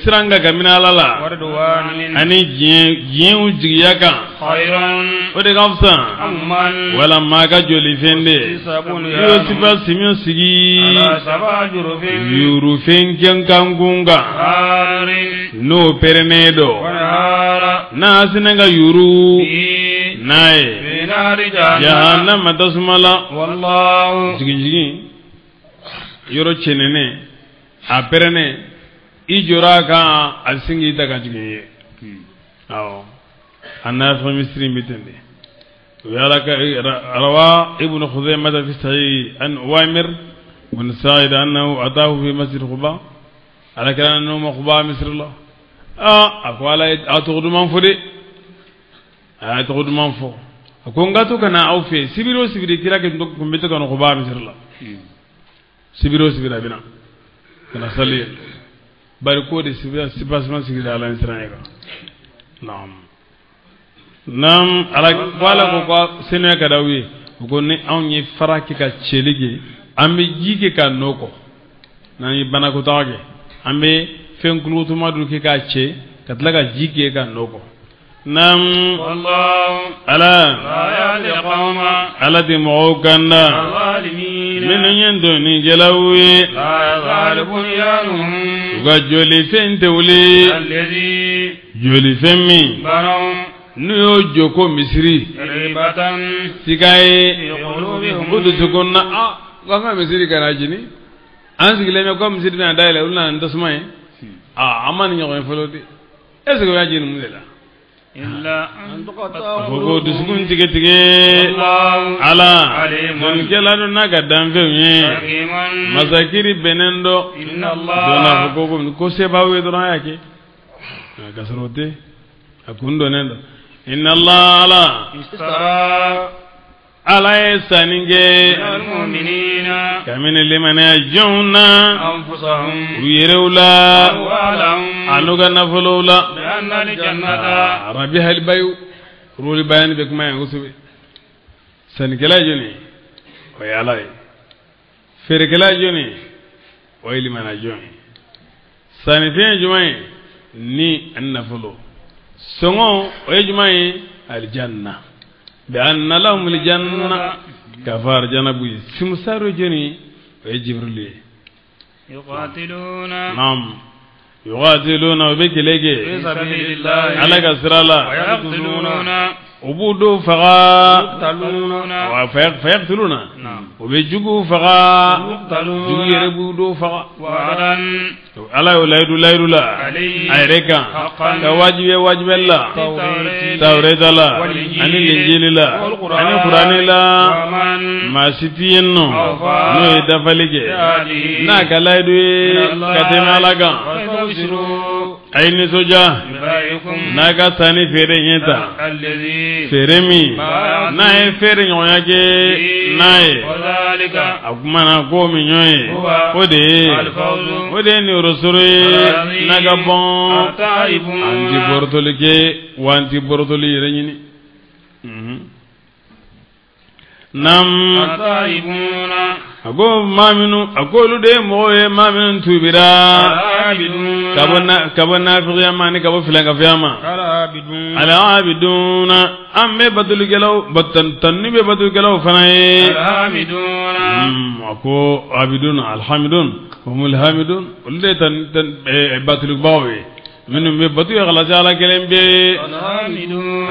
siran kan ka minɛ ala la ani diɲɛw jigiya kan o de ka fisa wala maa ka jolifɛn de n'i y'o sipasima sigi yurufɛn kɛnkankun kan n'o pɛrɛnnen don n'a sinna ka yuru n'a ye jahannama tasuma la jigin jigin yɔrɔ cɛnɛnen a pɛrɛnnen i jɔra a kan a bɛ sin k'i ta ka jigin ye awɔ a n'a fɛn misiri bɛ ten de o y'ala ka rawa ibn Khuzaimah fi sahih an Uwaymir bin Sa'id annahu ataahu fi masjid Quba ala kɛra n'o ma Quba misiri la a ko ala ye a tɔgɔ duman fɔ dɛ a ye tɔgɔ duman fɔ a ko n ka to ka na aw fɛ sibiri o sibiri kira kun bɛ to ka na Quba misiri la sibiri o sibiri a bɛ na ka na sali ye bari k'o de sipasima sigira ala ni siran ye kan naam naam ala ko ala ko ko senuya ka d'aw ye u ko ni anw ye fara kɛ ka cɛli kɛ an bɛ ji kɛ ka nɔ kɔ n'an ye banakɔtaga kɛ an bɛ fɛn kulukutuma dɔ kɛ k'a cɛ ka tila ka ji kɛ ka nɔ kɔ naam ala ala tɛ mɔgɔw kanda minnu ye dɔnnikɛlaw ye u ka jolifɛn tɛ wuli jolifɛn min n'u y'o jɔ ko misiri sika ye u dusukun na k'an ka misiri kana jeni an sigilen bɛ ko misiri bɛna dayɛlɛ olu nana ni tasuma ye an ma nin ɲɔgɔn ye fɔlɔ de est ce que o y'a jeni mun de la ko dusukun tigɛ tigɛ ala dɔnnikɛla dɔ n'a ka danfɛnw ye masakiri bɛnnen dɔ dɔn a fɔ ko se b'aw ye dɔrɔn a y'a kɛ ka sɔrɔ o tɛ a kun dɔnnen dɔ inna Allah ala ala ye sanni kɛ kabini limaniya jɔnw na u yɛrɛw la an'u ka nafolow la arabi halibayo roli bayani bɛ kuma yan kosɛbɛ sannikɛla ye jɔnni ye o ye ala ye feerekɛla ye jɔnni ye o ye limaniya jɔn ye sannifɛn ye jumɛn ye ni ani nafolo sɔngɔ o ye jumɛn ye alijanna bi anna lahum aljanna k'a fɔ arijana b'u ye simusaro jɔnni o ye Jibril ye yuqatiluna naam yuqatiluna u bɛ kɛlɛ kɛ ala ka sira la u b'u dɔw faga fayaqtuluna u bɛ juguw faga jugu yɛrɛ b'u dɔw faga ala y'o layidu layidu la a yɛrɛ kan ka wajibiya wajibiyali la tawureta la ani linjili la ani kuranɛ la maa si tɛ yen nɔ n'o ye dafali kɛ n'a ka layidu ye ka tɛmɛ ala kan a ye nisɔndiya n'a ka sanni feere ɲɛ ta feere min n'a ye feere ɲɔgɔnya kɛ n'a ye a kuma na ko min ɲɔgɔn ye o de ye niyɔrɔsɔrɔ ye n'a ka bɔn an ti bɔrɔtɔli kɛ wa an ti bɔrɔtɔli yɛrɛ ɲini. Nam a ko maa minnu a ko olu de ye mɔgɔw ye maa minnu tubira ka bɔ nafigiya ma ani ka bɔ filankafoya ma alabiduna an bɛ batolikɛlaw tanni bɛ batolikɛlaw fana ye a ko abiduna alhamidun humul hamidun olu de ye batolikɛbagaw ye minnu bɛ bato ye kalasi ala kelen bɛ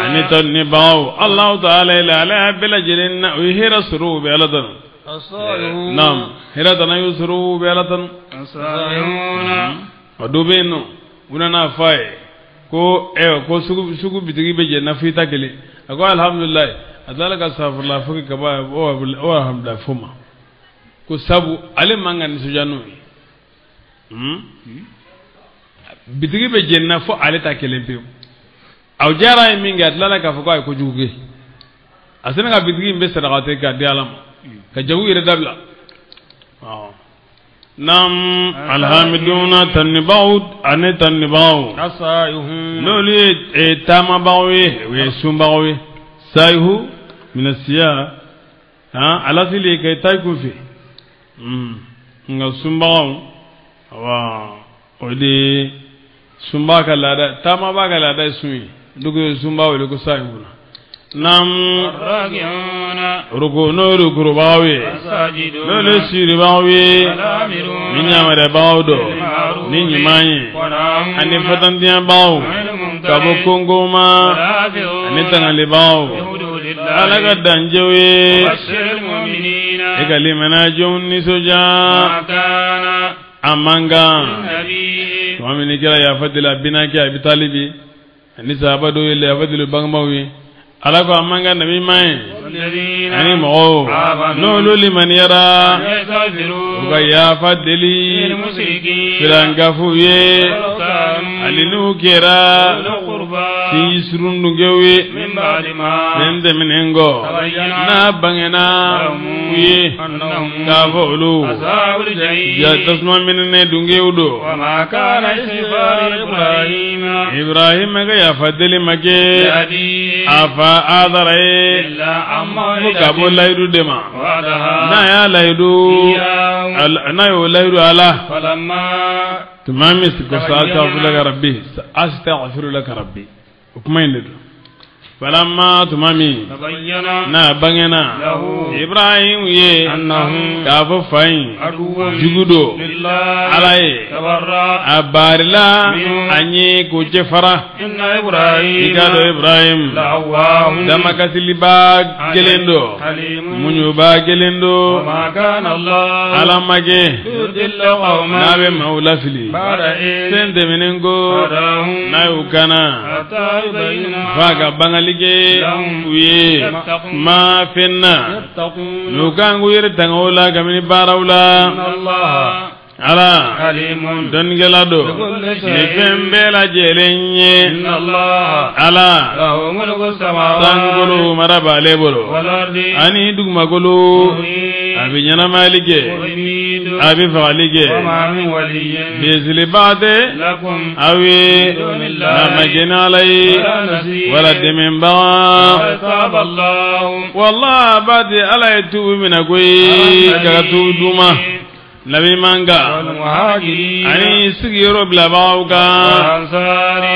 ani tanni bagaw Alahu taala la ala y'a bɛɛ lajɛlen na o ye hɛrɛ sɔrɔ u bɛ ala tanu. Naam, hɛrɛ tana y'u sɔrɔ u bɛ Ala tanu. A dɔ bɛ yen nɔ, u nana f'a ye ko ko sugu bitigi bɛ jɛ na f'i ta kelen. A ko alhamdulilayi, a tilala ka safurula fo ka ban, o alhamdulilayi fo ma ko sabu ale man ka nisɔndiya n'o ye. Bitigi bɛ jɛ na fo ale ta kelen pewu. Aw diyara ye min kɛ, a tilala k'a fɔ k'a ye kojugu kɛ. A sina ka bitigi in bɛ saraka ten k'a di Ala ma, ka jago yɛrɛ dabila. Naam, alhamiduna tanibaaw ani tanibaaw, n'olu ye taamabaaw ye, u ye sunbagaw ye. Sayihu minasiya, alasili ye ka taa i kun fɛ. Nka sunbagaw, awa, o de ye sunba ka laada, taamabaa ka laada ye sun ye. Dugu ye sunba wele ko sayihu la. Naam, ruku n'o ye rukurubaaw ye, n'olu ye siribaaw ye, ni ɲamarabaaw don ni ɲuman ye, ani fatantiyabaaw ka bɔ kongo ma, ani tangalibaaw, Ala ka danjɛw ye. E ka limanajɔnw nisɔndiya. A man kan tuma min ni kɛra yafa deli a binakɛ Abi Talibi ani sahaba dɔw ye yafa deli bangebaaw ye. Ala ko a man kan nabi ɲuman ye ani mɔgɔw n'olu limaniyara, u ka yafa deli filankafow ye, hali n'u kɛra sinji surundunkɛw ye. Fɛn tɛmɛnen kɔ, n'a bangena u ye k'a fɔ olu ja tasuma minɛnen dunkew don. Ibrahima ka yafa deli ma kɛ a fa Azara ye fo ka bɔ layidu de ma. N'a y'a layidu, n'a y'o layidu ala tuma min ko astaghfiru laka rabbi, astaghfiru laka rabbi, o kuma in de don. Falamma tuma min n'a bangena Ibrahim ye k'a fɔ fa in jugu don Ala ye, a barila a ɲɛ k'o cɛ fara. I k'a dɔn Ibrahim damakasiliba kelen don, muɲuba kelen don. Ala ma kɛ n'a bɛ maaw lafili fɛn tɛmɛnen ko n'a y'u kana f'a ka bangali kɛ u ye ma fɛn na n'u kan k'u yɛrɛ tanga o la kabini baaraw la. Ala dɔnnikɛla don ni fɛn bɛɛ lajɛlen ye. Ala sankolo mara b'ale bolo ani dugumakolo, a bɛ ɲɛnamayali kɛ, a bɛ fagali kɛ. Bisimilaba tɛ aw ye n'a ma kɛ ni Ala ye wala dɛmɛbaga. Walahi ba tɛ Ala ye tuubi minɛ koyi, ka tuubi d'u ma. Nabi man kan ani sigiyɔrɔ bilabagaw kan,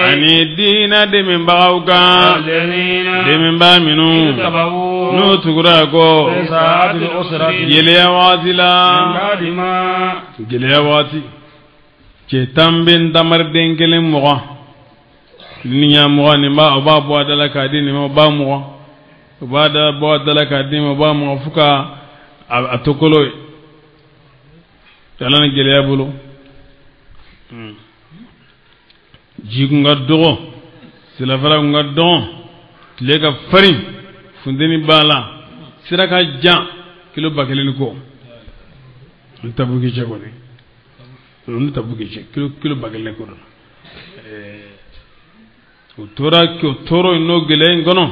ani diinɛ dɛmɛbagaw kan, dɛmɛbaa minnu n'u tugura kɔ gɛlɛya waati la. Gɛlɛya waati, cɛ tan bɛ n tamariden kelen 20 ni ɲa 20 nin b'a o b'a bɔ a da la k'a di nin ma, o b'a 20, o b'a da bɔ a da la k'a di ma, o b'a 20 fo ka a to kolo ye. Ala ni gɛlɛya bolo, ji kun ka dɔgɔ, silafara kun ka dɔgɔ, tile ka farin, funteni b'a la, sira ka jan, kilo 1000 ni kɔ. N tabuki cɛ kɔni, n tabuki cɛ kilo 1000 ni kɔ. O tora k'o tɔɔrɔ in n'o gɛlɛya in kɔnɔ.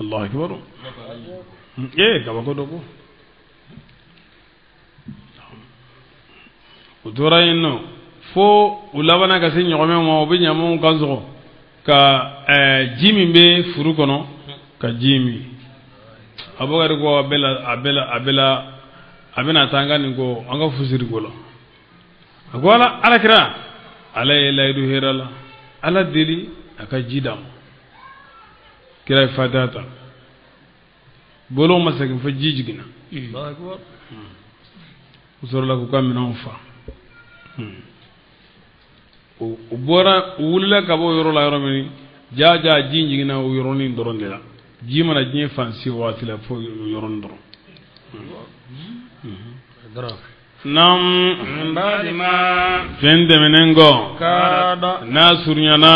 Allahu akbar. Kabako dɔ ko u tora yen nɔ fo u labanna ka se ɲɔgɔmɛ ma. U bɛ ɲamaw kan sɔgɔ ka ji min bɛ furu kɔnɔ ka ji min. Abubakar ko a bɛɛ la, a bɛɛ la, a bɛɛ la, a bɛna taa an ka nin ko, an ka fusiri ko la. A ko Ala, Ala kira, Ala ye layidu hɛrɛ la, Ala deli a ka ji d'a ma. Kira ye Fatiha ta, bolo ma segin fo ji jiginna. U sɔrɔla k'u ka minɛnw fa. U bɔra, u wulila ka bɔ o yɔrɔ la yɔrɔ min, ja ja ji jiginna o yɔrɔnin dɔrɔn de la. Ji mana diɲɛ fan si waati la fo yɔrɔnin dɔrɔn. Naam. Fɛn tɛmɛnen kɔ n'a surunyana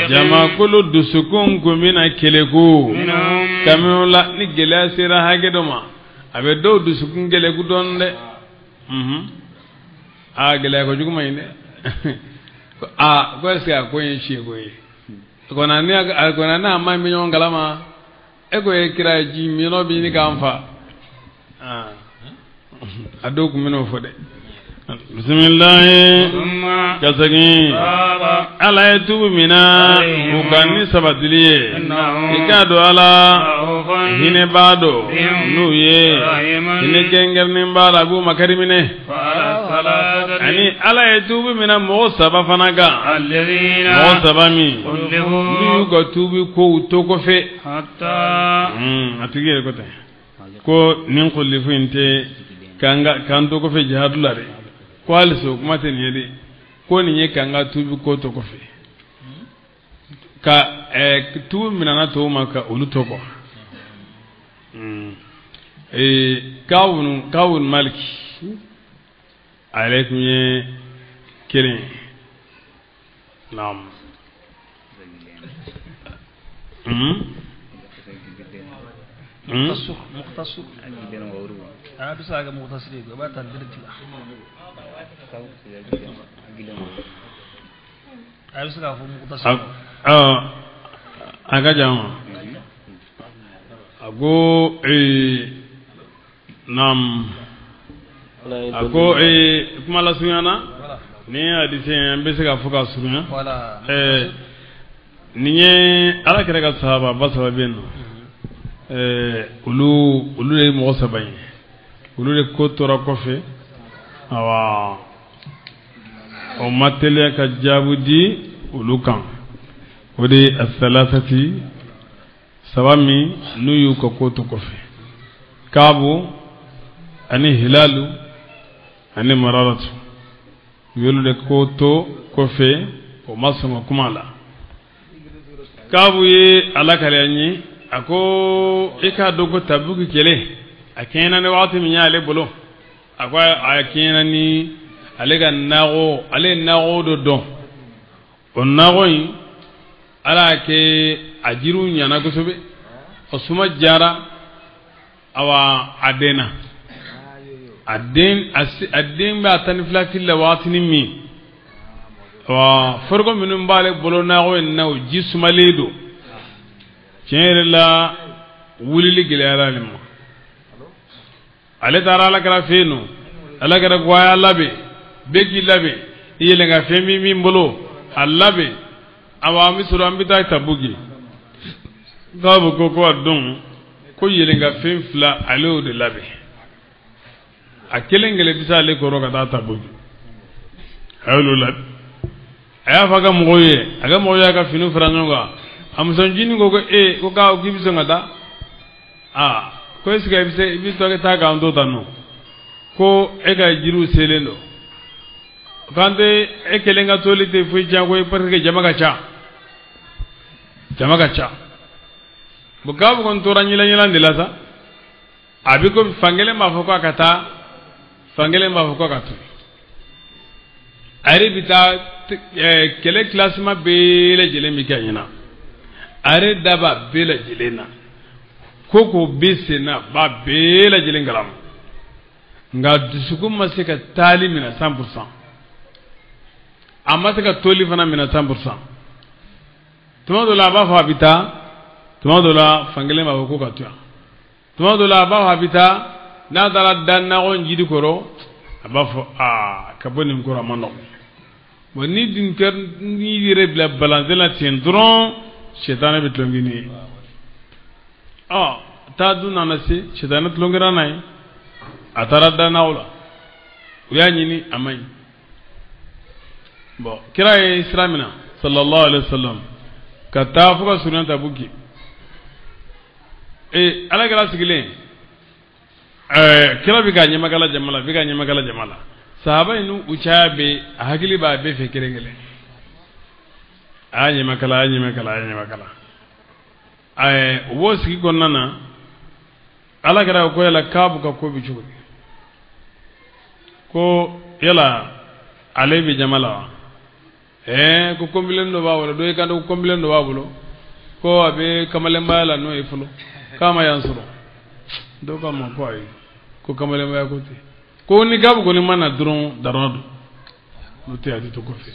jamakulu dusukun kun bɛna keleku kami o la ni gɛlɛya sera hakɛ dɔ ma a bɛ dɔw dusukun keleku dɔɔnin dɛ. Aa gɛlɛya kojugu ma ɲi dɛ. Aa ko est ce que a ko in ye tiɲɛ ko ye? A n'a ma bɛ ɲɔgɔn kalama e ko ye kira ye ji minɔ bɛ ɲini k'an fa. A dɔw tun bɛn'o fɔ dɛ. Bisimilahi ka segin ala ye tugu min na u kan ni sabatili ye i k'a dɔn ala hinɛ b'a dɔn n'u ye hinɛ kɛrɛnkɛrɛnnen b'a la a b'u makari minɛ ani ala ye tugu min na mɔgɔ saba fana kan mɔgɔ saba min n'u y'u ka tuubi kow to kɔfɛ a tigi yɛrɛ ko ten ko nin kolifu in tɛ k'an to kɔfɛ jihadu la dɛ ko halisa o kuma tɛ nin ye dɛ ko nin ye k'an ka tuubi ko to kɔfɛ ka tuubi minɛna tɔw ma ka olu to kɔ. Kawun Maliki a yɛrɛ tun ye kelen ye. Naam. مختصر بس حاجة مختصر يبقى تدرج بس مختصر a ka jan a ko naam a ko kuma lasurunya na ni hadisi an bɛ se ka fɔ ka surunya nin ye ala kɛra ka sahaba ba saba bɛ yen nɔ. Olu de ye mɔgɔ saba ye olu de ko tora kɔfɛ awa o ma teliya ka jaabi di olu kan o de ye asalasati saba min n'u y'u ka ko to kɔfɛ Kaabu ani Hilalu ani Mararatu u y'olu de ko to kɔfɛ o ma sɔn ka kuma la. Kaabu ye ala kariya n ye a ko e k'a dɔn ko Tabuki kɛlɛ a kɛɲɛna ni waati min y'ale bolo a ko a kɛɲɛna ni ale ka nakɔ ale ye nakɔ dɔ dɔn o nakɔ in ala y'a kɛ a jiriw ɲana kosɛbɛ o suma jara awa a denna a den bɛ a 12 fili la waatinin min awa foroko minnu b'ale bolo nakɔ in na o ji sumalen don. Tiɲɛ yɛrɛ la wulili gɛlɛyara ale ma ale taara ala kɛra fɛ yen nɔ ala kɛra ko a y'a labɛn bɛɛ k'i labɛn i yɛlɛn ka fɛn bɛ min bolo a labɛn awa an bɛ sɔrɔ an bɛ taa Tabuki k'a bɛ ko a don ko yɛlɛn ka fɛn fila ale y'o de labɛn a kelen kelen bɛ se ale kɔrɔ ka taa Tabuki a y'olu labɛn a y'a fɔ a ka mɔgɔw ye a ka mɔgɔw y'a ka finiw fara ɲɔgɔn kan. A musoncinin ko ko ko k'a k'i bɛ sɔn ka taa aa ko est ce que i bɛ se i bɛ taa k'an to tan nɔ ko e ka jiriw selen don k'an tɛ e kelen ka toli tɛ foyi tiɲɛ ko parce que jama ka ca jama ka ca bon Kaabu kɔni tora ɲɛnɛ de la sa a bɛ ko fankelen b'a fɔ k'a ka taa fankelen b'a fɔ k'a ka to a yɛrɛ bɛ taa kɛlɛ kilasima bɛɛ lajɛlen bɛ kɛ a ɲɛna. A yɛrɛ da b'a bɛɛ lajɛlen na ko k'o bɛ sen na b'a bɛɛ lajɛlen kalama nka dusukun ma se ka taali minɛ 100% a ma se ka toli fana minɛ 100% tuma dɔ la a b'a fɔ a bɛ taa tuma dɔ la fankelen b'a fɔ ko ka to yan tuma dɔ la a b'a fɔ a bɛ taa n'a taara da nakɔ jiri kɔrɔ a b'a fɔ aa ka bɔ nin kɔrɔ a ma nɔgɔn bon ni dun kɛ n'i yɛrɛ bila balanzan la ten dɔrɔn. Sɛtanɛ bɛ tulonkɛ n'i ye ɔ taa dun nana se sɛtanɛ tulonkɛra n'a ye a taara dannaw la u y'a ɲini a ma ɲi bon kira ye sira minɛ sallallahu alaihi wa sallam ka taa fo ka surunya Tabuki ala kɛra sigilen kira bɛ ka ɲamakala jama la bɛ ka ɲamakala jama la sahaba in u caya bɛ a hakili b'a bɛɛ fɛ kelen kelen. A y'a ɲamakala a y'a ɲamakala a y'a ɲamakala O b'o sigi kɔnɔna na, Ala kɛra ko yala Kaabu ka ko bɛ cogo di, ko yala ale bɛ jama la wa? Ko kɔnbilen dɔ b'a bolo, dɔ y'i kanto ko kɔnbilen dɔ b'a bolo, ko a bɛ kamalenbaya la n'o ye fɔlɔ, k'a ma yan sɔrɔ. Dɔw k'a ma ko ayi, ko kamalenbaya ko tɛ, ko ni Kaabu kɔni ma na dɔrɔn darura don, n'o tɛ a tɛ to kɔfɛ.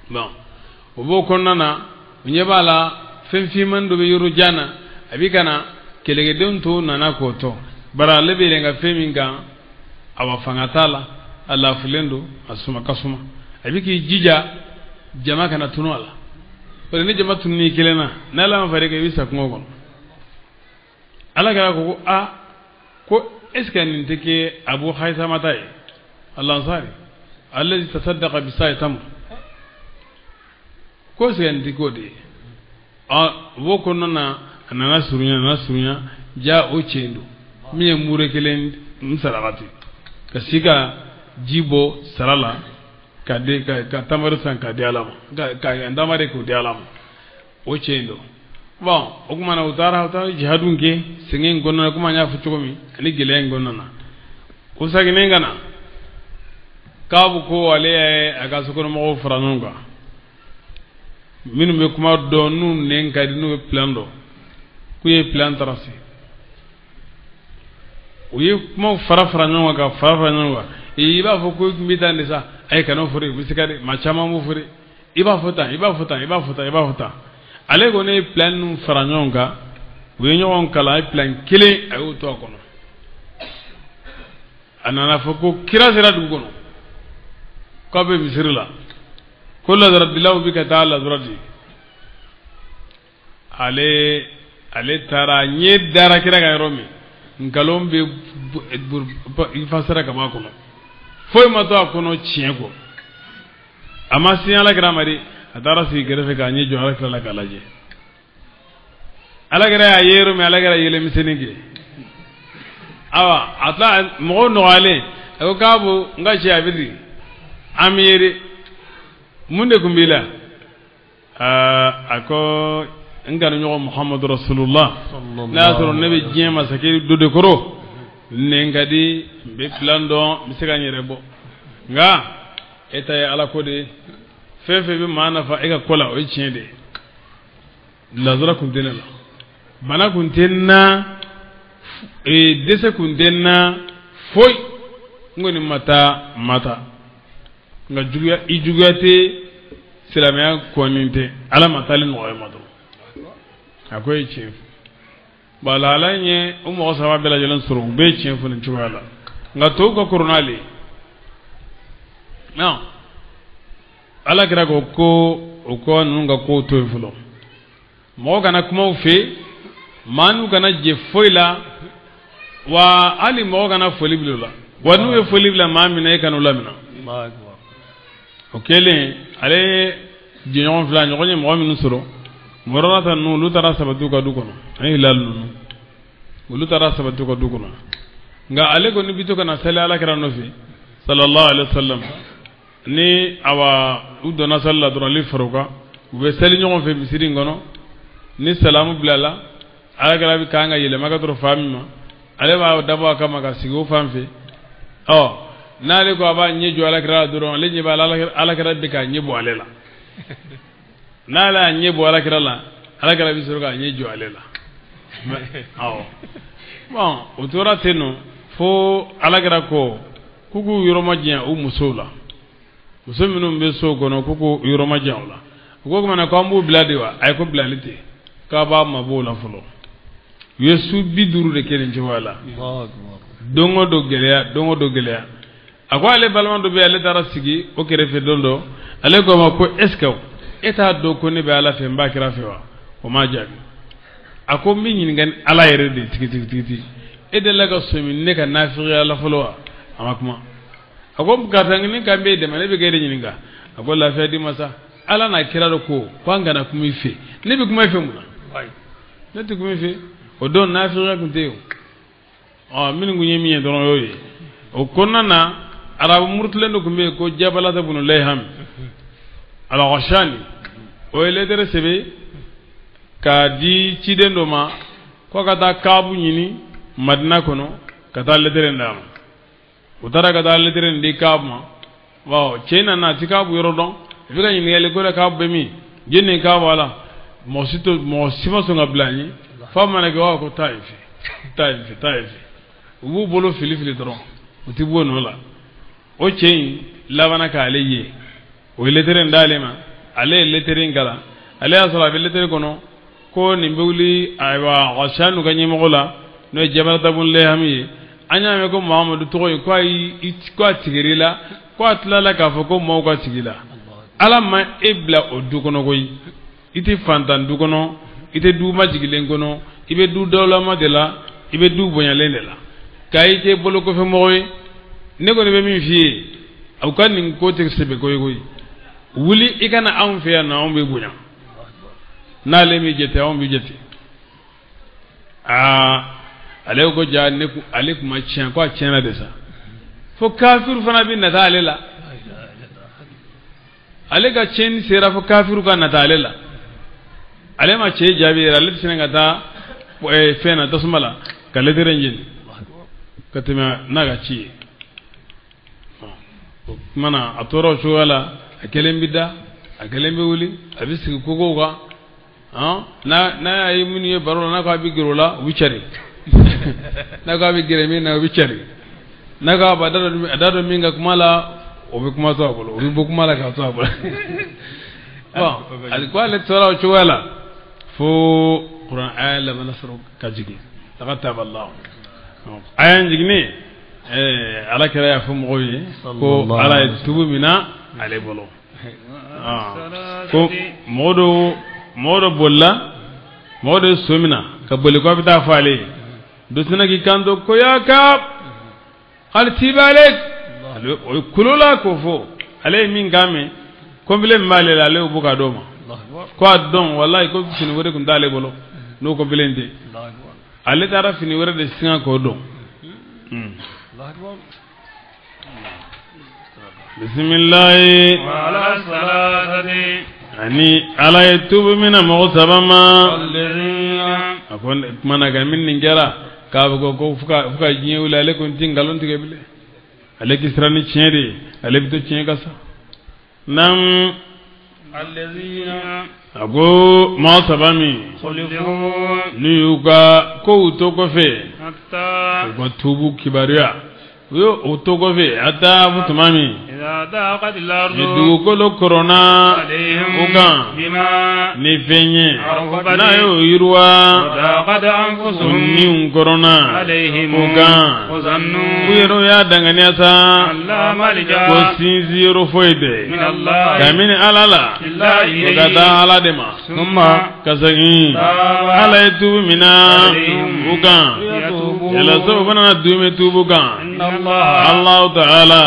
Bon, o b'o kɔnɔna na, u ɲɛ b'a la fɛn finman dɔ bɛ yɔrɔ jan na, a bɛ ka na, kɛlɛkɛdenw tɔw nana k'o tɔ, bari ale bɛ yɛlɛn ka fɛn min kan, awa fanga t'a la, a lafulen don, a suma ka suma, a bɛ k'i jija jama kana tunu a la, parce que ni jama tununi kelen na, n'Ala ma far'i kan, i bɛ sa kungo kɔnɔ. Ala kɛra ko a ko est ce que nin tɛ kɛ Abu Haysamata ye, Al-Ansari allazi tasaddaqa bisa'i tamr, ko est ce que nin tɛ k'o de ye? O b'o kɔnɔna na, a nana surunya, a nana surunya, ja o cɛ don min ye mure kelen n sarakati ka si ka ji bɔ sara la ka di ka tamaro san k'a di Ala ma, ka tamaro k'o di Ala ma, o cɛ in don. Bon, o tuma na u taara jihadu kɛ sɛgɛn in kɔnɔna na, komi an y'a fɔ cogo min, ani gɛlɛya in kɔnɔna na, u seginnen ka na, Kaabu ko ale ye a ka sokɔnɔmɔgɔw fara ɲɔgɔn kan, minnu bɛ kuma dɔn, n'u nɛn ka di, n'u bɛ plan dɔn, k'u ye plan tracé. U ye kumaw fara fara ɲɔgɔn kan, ka fara fara ɲɔgɔn kan. I b'a fɔ ko i tun bɛ taa nin sa, ayi kana o fɔ dɛ, u bɛ se ka dɛ, maa caman b'o fɔ dɛ, i b'a fɔ tan, i b'a fɔ tan, i b'a fɔ tan, i b'a fɔ tan. Ale kɔni ye plan ninnu fara ɲɔgɔn kan, u ye ɲɔgɔn kalan, a ye plan kelen a y'o to a kɔnɔ. A nana fɔ ko kira sera dugu kɔnɔ, k'a bɛ misiri la, ko lazaradilaw bɛ ka taa lazara di. Ale taara ɲɛ dara kira kan yɔrɔ min, nkalon bɛ ifasera ka bɔ a kɔnɔ, foyi ma to a kɔnɔ tiɲɛ kɔ. A ma sin Ala kira ma dɛ, a taara sigi kɛrɛfɛ k'a ɲɛ jɔ Ala kira la k'a lajɛ. Ala kira y'a ye yɔrɔ min, Ala kira yɛlɛmisɛnnin kɛ. Awa a tila mɔgɔw nɔgɔyalen, a ko Kaabu n ka cɛ a bɛ di, an b'i ye dɛ, mun de tun b'i la? A ko n kanuɲɔgɔn Muhamadu Rasulullah, n'a y'a sɔrɔ ne bɛ diɲɛ masakɛ dɔ de kɔrɔ, nɛn ka di, n bɛ plan dɔn, n bɛ se ka n yɛrɛ bɔ, nka e ta ye Ala ko de ye, fɛn fɛn bɛ maa nafa e ka ko la, o ye tiɲɛ de ye. Lazara kun tɛ ne la, bana kun tɛ n na, dɛsɛ kun tɛ n na, foyi, n kɔni ma taa, ma taa, nka juguya, i juguya tɛ, silamɛya kɔni tɛ, Ala ma taali nɔgɔya ma dɔrɔn. A ko ye tiɲɛ fɔ. Bon, lahala in ye o mɔgɔ saba bɛɛ lajɛlen sɔrɔ, u bɛɛ ye tiɲɛ fɔ nin cogoya la, nka tɔw ka kɔrɔ n'ale ye. Non, Ala kɛra ko ko o ko ninnu ka kow to yen fɔlɔ, mɔgɔ kana kuma u fɛ, maa n'u kana jɛ foyi la, wa hali mɔgɔ kana foli bila u la, wa n'u ye foli bila maa min na, e kana u lamina. O kɛlen, ale jɛɲɔgɔn fila ɲɔgɔn ye mɔgɔ minnu sɔrɔ, Murarata ninnu, olu taara sabati u ka du kɔnɔ, ani Hilal ninnu, olu taara sabati u ka du kɔnɔ. Nka ale kɔni bi to ka na sali Ala kira nɔfɛ sallallahu alaihi wa sallam. Ni awa u donna sali la dɔrɔn, ale fara u kan, u bɛ sali ɲɔgɔn fɛ misiri in kɔnɔ. Ni salamu bilala, Ala kira bɛ kan ka yɛlɛma ka dɔrɔn fa min ma, ale b'a dabɔ a kama ka sigi o fan fɛ. Ɔ n'ale ko a b'a ɲɛ jɔ Ala kira la dɔrɔn, ale ɲɛ b'a la, Ala kira bɛ k'a ɲɛ bɔ ale la. N'ale y'a ɲɛ bɔ Ala kira la, Ala kira bɛ sɔrɔ k'a ɲɛ jɔ ale la. Awɔ, bon, o tora ten nɔ fo Ala kira ko k'u k'u yɔrɔ majanya u musow la, muso minnu bɛ so kɔnɔ, k'u k'u yɔrɔ majanya u la. U ko kumana ko an b'u bila de wa? A ye ko bilali tɛ, k'a b'a mabɔ o la fɔlɔ. U ye su 50 de kɛ nin cogoya la, don o don gɛlɛya, don o don gɛlɛya. A ko ale balima dɔ bɛ yen, ale taara sigi o kɛrɛfɛ don dɔ, ale ko a ma ko est ce que e t'a dɔn ko ne bɛ Ala fɛ, n b'a kira fɛ wa? O m'a jaabi. A ko n bɛ ɲininka ni Ala yɛrɛ de tigi tigi tigi tigi, e delila ka sɔmi ne ka nafigiya la fɔlɔ wa? A ma kuma. A ko karisa, ni kan b'e dɛmɛ, ne bɛ k'e de ɲininka. A ko lafiya di ma sa, Ala n'a kira dɔ ko ko an kana kuma i fɛ, ne bɛ kuma i fɛ mun na? Ne tɛ kuma i fɛ. O don nafigiya tun tɛ yen o, ɔ minnu tun ye min ye dɔrɔn o y'o ye. O kɔnɔna na, arabu murutilen dɔ tun bɛ yen ko Jabalata bunu Layham Al-Ghashani, o ye lettre sɛbɛn. k'a di ciden dɔ ma ko ka taa Kaabu ɲini Madina kɔnɔ ka taa lɛtɛrɛ d'a ma. U taara ka taa lɛtɛrɛ di Kaabu ma. Waaw, cɛ nana a ti Kaabu yɔrɔ dɔn, i bɛ ka ɲininkali ko la Kaabu bɛ min, jɔni ye Kaabu a la, mɔgɔ si ma sɔn ka bila an ye, f'a mana kɛ wa ko taa yen fɛ, taa yen fɛ, taa yen fɛ, u b'u bolo fili fili dɔrɔn, u ti bɔ o nɔ la. O cɛ in labanna k'ale ye, o ye lɛtɛrɛ in d'ale ma, ale ye lɛtɛrɛ in kalan, ale y'a sɔrɔ a bɛ lɛtɛrɛ kɔnɔ ko nin bɛ wuli ayiwa Ghassan ka ɲɛmɔgɔ la, n'o ye Jabalata bun Lehami ye. An y'a mɛn ko Muhamadu tɔgɔ ye ko a tigɛr'i la, ko a tilala k'a fɔ ko maaw ka sigi la. Ala ma e bila o du kɔnɔ koyi, i tɛ fantan du kɔnɔ, i tɛ du majigilen kɔnɔ, i bɛ du dawulama de la, i bɛ du bonyalen de la, k'a i kɛ bolokɔfɛmɔgɔ ye. Ne kɔni bɛ min f'i ye, aw ka nin ko tɛ sɛbɛ ko ye koyi, wuli i ka na anw fɛ yan nɔ, anw bɛ bonya, n'ale m'i jate anw b'i jate. Aa, ale ko ja ne ale kuma tiɲɛ, ko a tiɲɛna de sa, fo kafiru fana bɛ nata ale la, ale ka tiɲɛni sera fo kafiru ka nata ale la. Ale ma cɛ jaabi yɛrɛ, ale tɛ se ka taa fɛn na tasuma la ka lɛtɛrɛ in jeni ka tɛmɛ n'a ka ci ye. O tuma na a tora o cogoya la, a kelen bɛ da, a kelen bɛ wuli, a bɛ sigi kogow kan. N'a y'a ye minnu ye baro la, n'a ko a bɛ gɛrɛ o la, u bɛ cari, n'a ko a bɛ gɛrɛ min na, u bɛ cari, n'a ko a b'a da dɔn min ka kuma la, o bɛ kuma to a bolo, o bɛ bɔ kuma la k'a to a bolo. Bon, ale ko ale tora o cogoya la fo kuran aya labanna sɔrɔ ka jigin, laqad taba Allah. Aya in jiginnen, Ala kɛra y'a fɔ mɔgɔw ye ko Ala ye tubu mina ale bolo. Ko mɔgɔ dɔ bolila, mɔgɔ dɔ ye so mina ka boli ko a bɛ taa fɔ ale ye, dɔ sina k'i kanto ko ya Kaab hali tiba ale, o ye kulo la k'o fɔ, ale ye min kan mɛn, kɔnfilen min b'ale la, ale y'o bɔ k'a d'o ma, ko a dɔn walayi ko fini wɛrɛ tun t'ale bolo n'o kɔnfilen tɛ, ale taara fini wɛrɛ de singa k'o dɔn. Bisimilayi. Ani Ala ye tubu mina mɔgɔ saba ma. A ko kuma na ka min nin kɛra k'a fɔ ko fo ka diɲɛ wuli, ale ko n ti nkalon tigɛ bilen, ale k'i siran ni tiɲɛ de ye, ale bɛ to tiɲɛ kan sa. Naam. A ko mɔgɔ saba min n'u y'u ka kow to kɔfɛ, u ka tubu kibaruya, u y'o to kɔfɛ a taa fo tuma min ni dugukolo kɔrɔnna u kan ni fɛn ye, n'a y'o yiriwa, u niw kɔrɔnna u kan, u yɛrɛw y'a danganiya sa ko sinsin yɔrɔ foyi tɛ kabini Ala la, o ka taa Ala de ma, ka segin Ala ye tubu mina u kan, yala o fana na dume tubu kan. Allahu ta'ala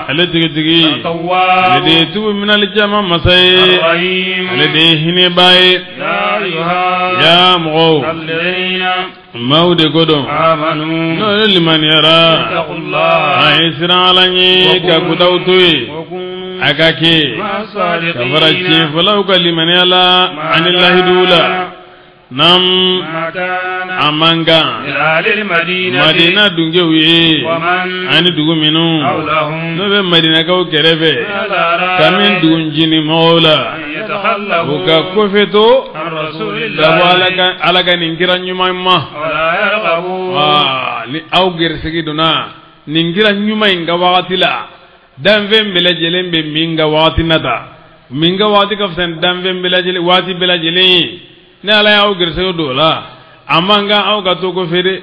ale tigitigi, ale de ye tubu minali caman masa ye, ale de ye hinɛba ye. Ya mɔgɔw, maaw de ko dɔn n'o ye limaniyara, a ye siran Ala ɲɛ ka kotaw to yen, a ka kɛ ka fara tiɲɛfɔlaw ka limaniya la ani lahiduw la. Nam a man kan Madina dunkew ye ani dugu minnu n'o bɛ Madinakaw kɛrɛfɛ ka min dugu ncinin mɔgɔw la, u ka kɔfɛ to ka bɔ Ala ka nin kira ɲuman ma. Ni aw gɛrɛsɛgɛ donna nin kira ɲuman in ka wagati la, danfɛn bɛɛ lajɛlen bɛ min ka wagati nata, min ka wagati ka fisa ni danfɛn bɛɛ lajɛlen waati bɛɛ lajɛlen ye. Ni Ala y'aw gɛrɛsɛgɛ don o la, a man kan aw ka to kɔfɛ dɛ.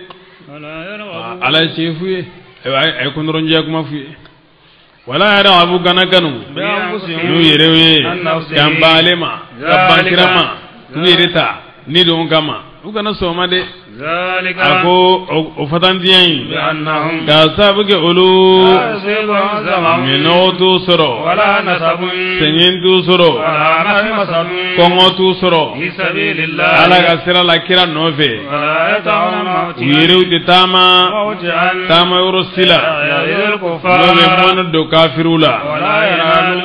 Ala ye tiɲɛ f'u ye, a ye kɔnɔrɔnjɛya kuma f'u ye. Wala yɛrɛ a b'u gana kanu n'u yɛrɛw ye ka ban ale ma, ka ban kira ma, k'u yɛrɛ ta ni don kama, u kana sɔn o ma dɛ. A ko o fatantiya in k'a sababu kɛ olu minɔgɔ t'u sɔrɔ, sɛgɛn t'u sɔrɔ, kɔngɔ t'u sɔrɔ Ala ka sira la kira nɔfɛ. U yɛrɛw tɛ taama taama yɔrɔ si la n'o bɛ mɔnɛ don kafiriw la.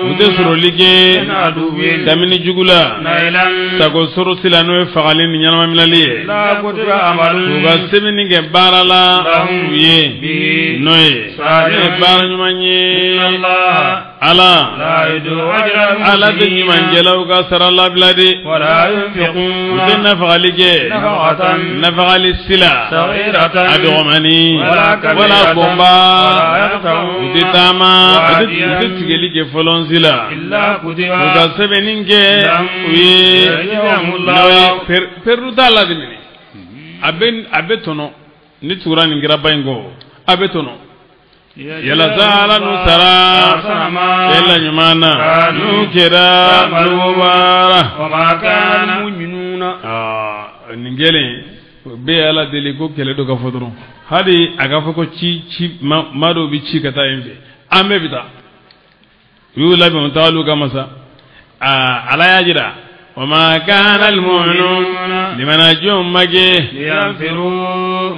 U tɛ sɔrɔli kɛ kamini jugu la, sago sɔrɔ si la n'o ye fagali ni ɲɛnamaminɛli ye. U ka sɛbɛnni kɛ baara la u ye n'o ye baara ɲuman ye. Ala Ala tɛ ɲumanjɛlaw ka sara labila de. U tɛ nafagali kɛ nafagali si la a dɔgɔmani wala bɔnba. U tɛ taama, u tɛ tigɛli kɛ fɔlɔnsi la. U ka sɛbɛnni kɛ u ye n'o ye perdu t'a la de minɛ. A bɛ tɔnɔ ni tugura nin kira ba in kɔ, a bɛ tɔnɔ yalasa Ala n'u sara yala ɲuman na n'u kɛra n'u baara nin kɛlen bɛɛ ye Ala deli ko kɛlɛ dɔ ka fɔ dɔrɔn. Hali a ka fɔ ko ci ci maa dɔw bɛ ci ka taa yen fɛ, an bɛɛ bɛ taa. U y'u labɛn, u tagal'u kama sa. Aa, Ala y'a jira وما كان المؤمنون limana jɔn ma kɛ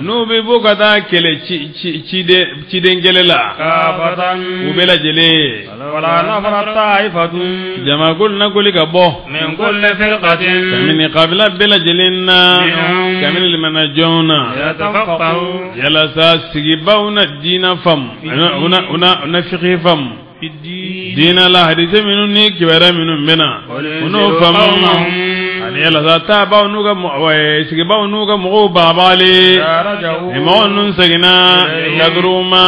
n'u bɛ bɔ ka taa kɛlɛ ciden kɛlɛ la u bɛɛ lajɛlen jamakulu na koli ka bɔ kabini kabila bɛɛ lajɛlen na, kabini limana jɔnw na, yalasa sigibaw na diina faamu, u na fiqhi faamu diina la, hadise minnu ni kibaruya minnu bɛ na, u n'o faamu, ani yalasa taabaw n'u ka sigibaw n'u ka mɔgɔw bagabagali. Ni mɔgɔ ninnu seginna kaduru ma,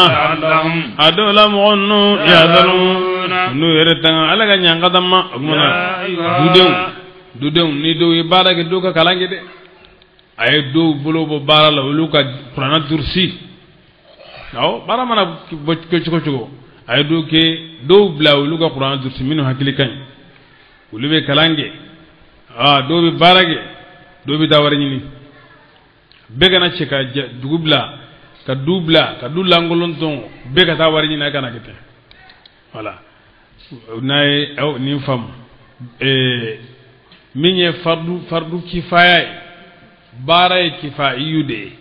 a dɔw la mɔgɔ ninnu yazaru n'u yɛrɛ tanga Ala ka ɲankata ma. O tuma na dudenw ni dɔw ye baara kɛ, dɔw ka kalan kɛ dɛ. A ye dɔw bolo bɔ baara la, olu ka kuranna durusi. Awɔ, baara mana bɔ kɛ cogo cogo, a ye dɔw kɛ, dɔw bila olu ka kuranna durusi. Minnu hakili ka ɲi, olu bɛ kalan kɛ. Aa, dɔw bɛ baara kɛ, dɔw bɛ taa wari ɲini. Bɛɛ kana cɛ ka dugu bila, ka du bila, ka du lankolon tɔn, bɛɛ ka taa wari ɲini. A kana kɛ ten. Voilà, n'a ye aw nin faamu, min ye fardu kifaya ye, baara ye kifayiyu de ye.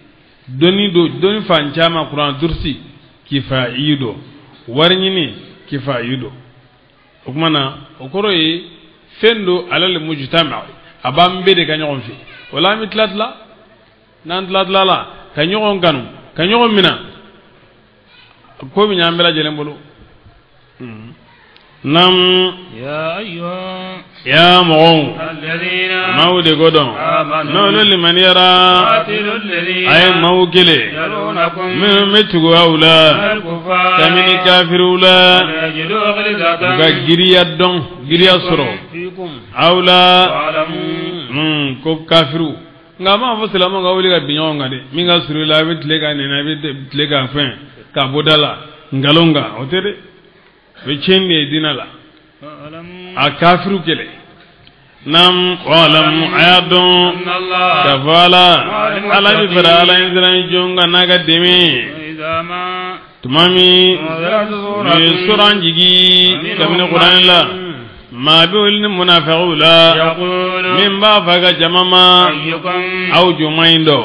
Dɔnni do, dɔnni fan caman, kuran durusi kifayiyu do, wari ɲini kifayiyu do. O tuma na, o kɔrɔ ye fɛn do ala le mujtama, a b'an bɛɛ de ka ɲɔgɔn fɛ. O la an bɛ tila tila, n'an tila tila la ka ɲɔgɔn kanu, ka ɲɔgɔn minɛ, ko bɛ ɲɛ an bɛɛ lajɛlen bolo. Nam ya mɔgɔw, maaw de ko dɔn n'olu limaniyara, a ye maaw kɛlɛ minnu bɛ tugu aw la kabini kafiriw la, u ka giriya dɔn, giriya sɔrɔ aw la ko kafiriw. Nka a m'a fɔ silamɛw ka wuli ka bin ɲɔgɔn kan dɛ. Min ka surun i la, a bɛ tile ka nɛnɛ, a bɛ tile ka fɛn ka bɔ da la nkalon kan, o tɛ dɛ. O ye tiɲɛni de ye diinɛ la. A kafiriw kɛlɛ. Nam wa'lamu, a y'a dɔn k'a fɔ Ala bɛ fara Ala ɲɛ siran jɔn kan n'a ka dɛmɛ. Tuma min u ye suran jigi kabini kuranɛ la, maa bɛ olu ni munafiqiw la min b'a fɔ a ka jama ma: aw jɔnma in dɔ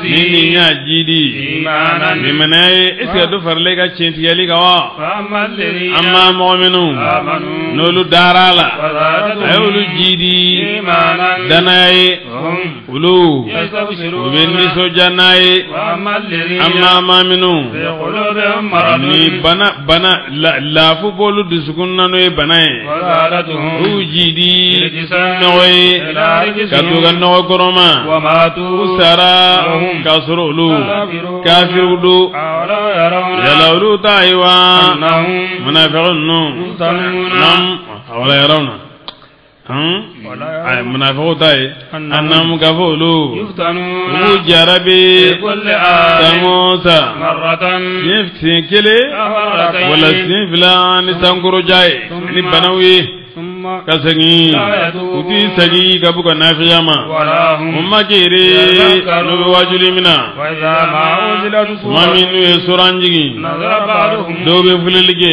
ni nin y'a jidi limaniya ye, est ce que dɔ farala i ka tiɲɛtigɛli kan wa? An ma mɔgɔ minnu n'olu dara a la, a y'olu jidi danaya ye, olu u bɛ nisɔndiya n'a ye. An ma maa minnu ni bana laafu b'olu dusukun na, n'o ye bana ye, u jidi nɔgɔ ye ka to ka nɔgɔ kɔrɔ ma, u sara k'a sɔrɔ olu kafiriw don. Yala olu t'a ye wa, munafiqun ninnu? Nam wala yarawna, ay munafiqu t'a ye annahum, k'a fɔ olu u b'u jarabi san o san, siɲɛ kelen wala siɲɛ fila, ni sankɔrɔja ye ni banaw ye. ka segin u t'i segin ka b'u ka nafiya ma u ma kere n'u bɛ wajuli min na tuma min n'u ye suran jigin dɔw bɛ filɛli kɛ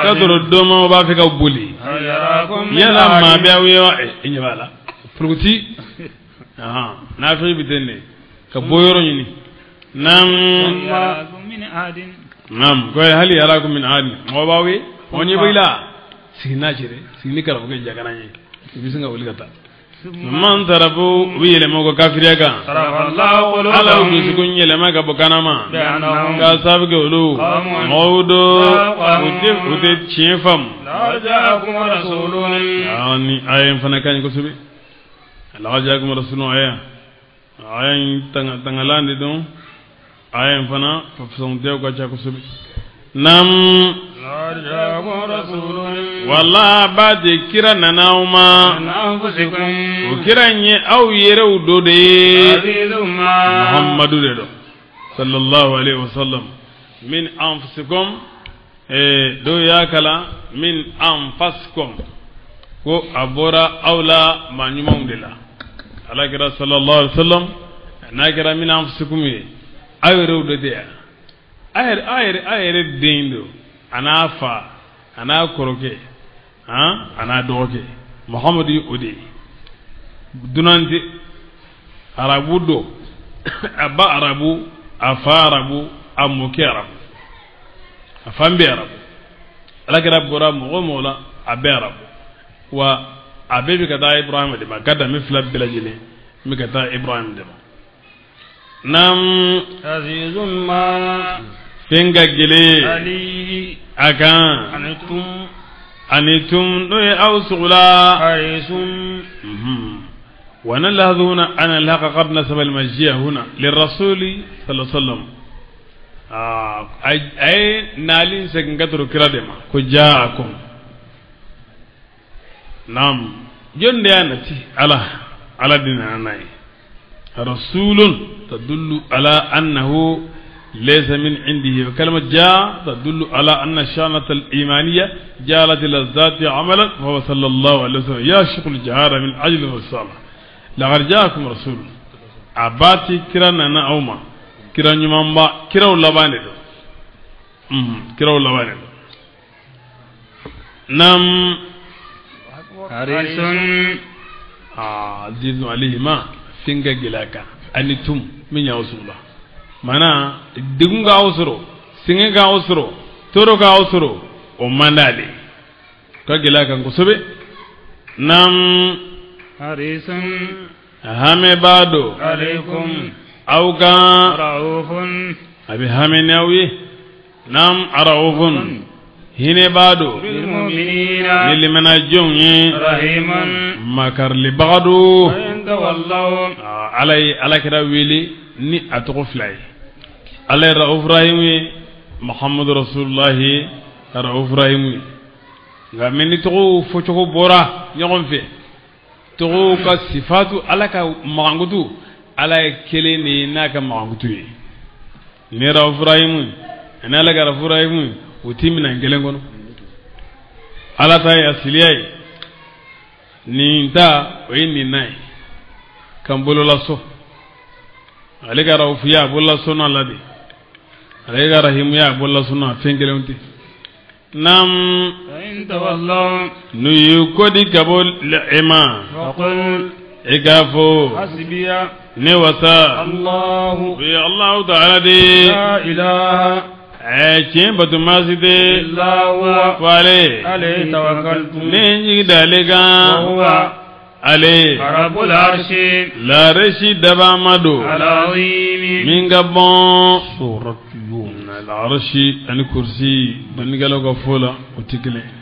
k'a sɔrɔ dɔ ma b'a fɛ ka boli yala maa bɛ aw ye wa i ɲɛ b'a la furukuti nafi bɛ ten de ka bɔ yɔrɔ ɲini naam naam ko hali yarakum min ahadin mɔgɔ b'aw ye mɔgɔ ɲɛ b'i la sigi n'a cɛ dɛ sigi ni karamɔgɔkɛ jagana ye i bɛ sin ka wuli ka taa man tarafu u bɛ yɛlɛma u ka kafiriya kan ala y'u dusukun yɛlɛma ka bɔ kana ma k'a sababu kɛ olu mɔgɔw don u tɛ tiɲɛ faamu ni aya in fana ka ɲi kosɛbɛ laqad jaakum rasulun aya aya in tangalan de don aya in fana fasɔntiyaw ka ca kosɛbɛ naam wala ba de kira nana aw ma o kira in ye aw yɛrɛw dɔ de ye Muhammadu de don sallallahu alaihi wasallam min anfusikum dɔw y'a kalan min anfasikum ko a bɔra aw la maa ɲumanw de la ala kira sallallahu alaihi wasallam n'a kɛra min anfusikum ye aw yɛrɛw de tɛ yan a yɛrɛ den don a n'a fa a n'a kɔrɔkɛ a n'a dɔgɔkɛ Muhammadu ye o de ye dunan tɛ arabu don a ba arabu a fa arabu a mɔkɛ arabu a fan bɛɛ arabu ala kira bɔra mɔgɔ o mɔgɔ la a bɛɛ arabu wa a bɛɛ bɛ ka taa Ibrahima de ma ka danbe fila bɛɛ lajɛlen bɛ ka taa Ibrahima de ma naam azizun ma fɛn ka gɛlɛn a kan ani tum n'o ye aw sugula harisun wa nalhadhu huna ana alhaqa qad nasaba almajiya huna lirrasuli sallallahu alaihi wasallam a ye nali segin ka turu kira de ma ko jaakum naam jɔn de y'a nati ala ala de nana n'a ye رسول تدل على أنه ليس من عنده وكلمة جاء تدل على أن الشانة الإيمانية جعلت الذات عملا وهو صلى الله عليه وسلم يشق الجهار من أجل الرسالة لقد جاءكم رسول أباتي كرانا نأوما كرا نمامبا كرا لباني كرا لباني نعم حريص عزيز عليه ما fɛn ka gɛlɛya kan ani tum min y'aw sɔrɔ la maana degun k'aw sɔrɔ sɛgɛn k'aw sɔrɔ tɔɔrɔ k'aw sɔrɔ o man d'ale ka gɛlɛya kan kosɛbɛ naam harisun hame b'a don alaykum aw kan raufun a bɛ hame ni aw ye naam raufun hinɛ b'a don bilmu'minina ni limanajɔnw ye rahimun makarilibaga don ala ye ala kira wele ni a tɔgɔ fila ye ala ye Rauf Rahim ye Muhammadu Rasulullahi Rauf Rahim ye nka mɛ ni tɔgɔw fɔcogo bɔra ɲɔgɔn fɛ tɔgɔw ka sifatu ala ka magankutu ala ye kelen de ye n'a ka magankutu ye ni Rauf Rahim ye ani ala ka Rauf Rahim ye o ti minɛn kelen kɔnɔ ala ta ye asiliya ye nin ta o ye nin na ye kan bololasɔ ale ka raufiya a bololasɔ n'a la de ale ka rahimuya a bololasɔ n'a fɛn kelenw tɛ naam n'u y'u kɔ di ka bɔ e ma e k'a fɔ ne wasa o ye Alahu taala de ye tiɲɛ batomasi tɛ fo ale ne ye n jigi da ale kan ale laarisi dabama don min ka bɔn laarisi ani kurusi dɔnnikɛlaw ka fɔ la o tɛ kelen.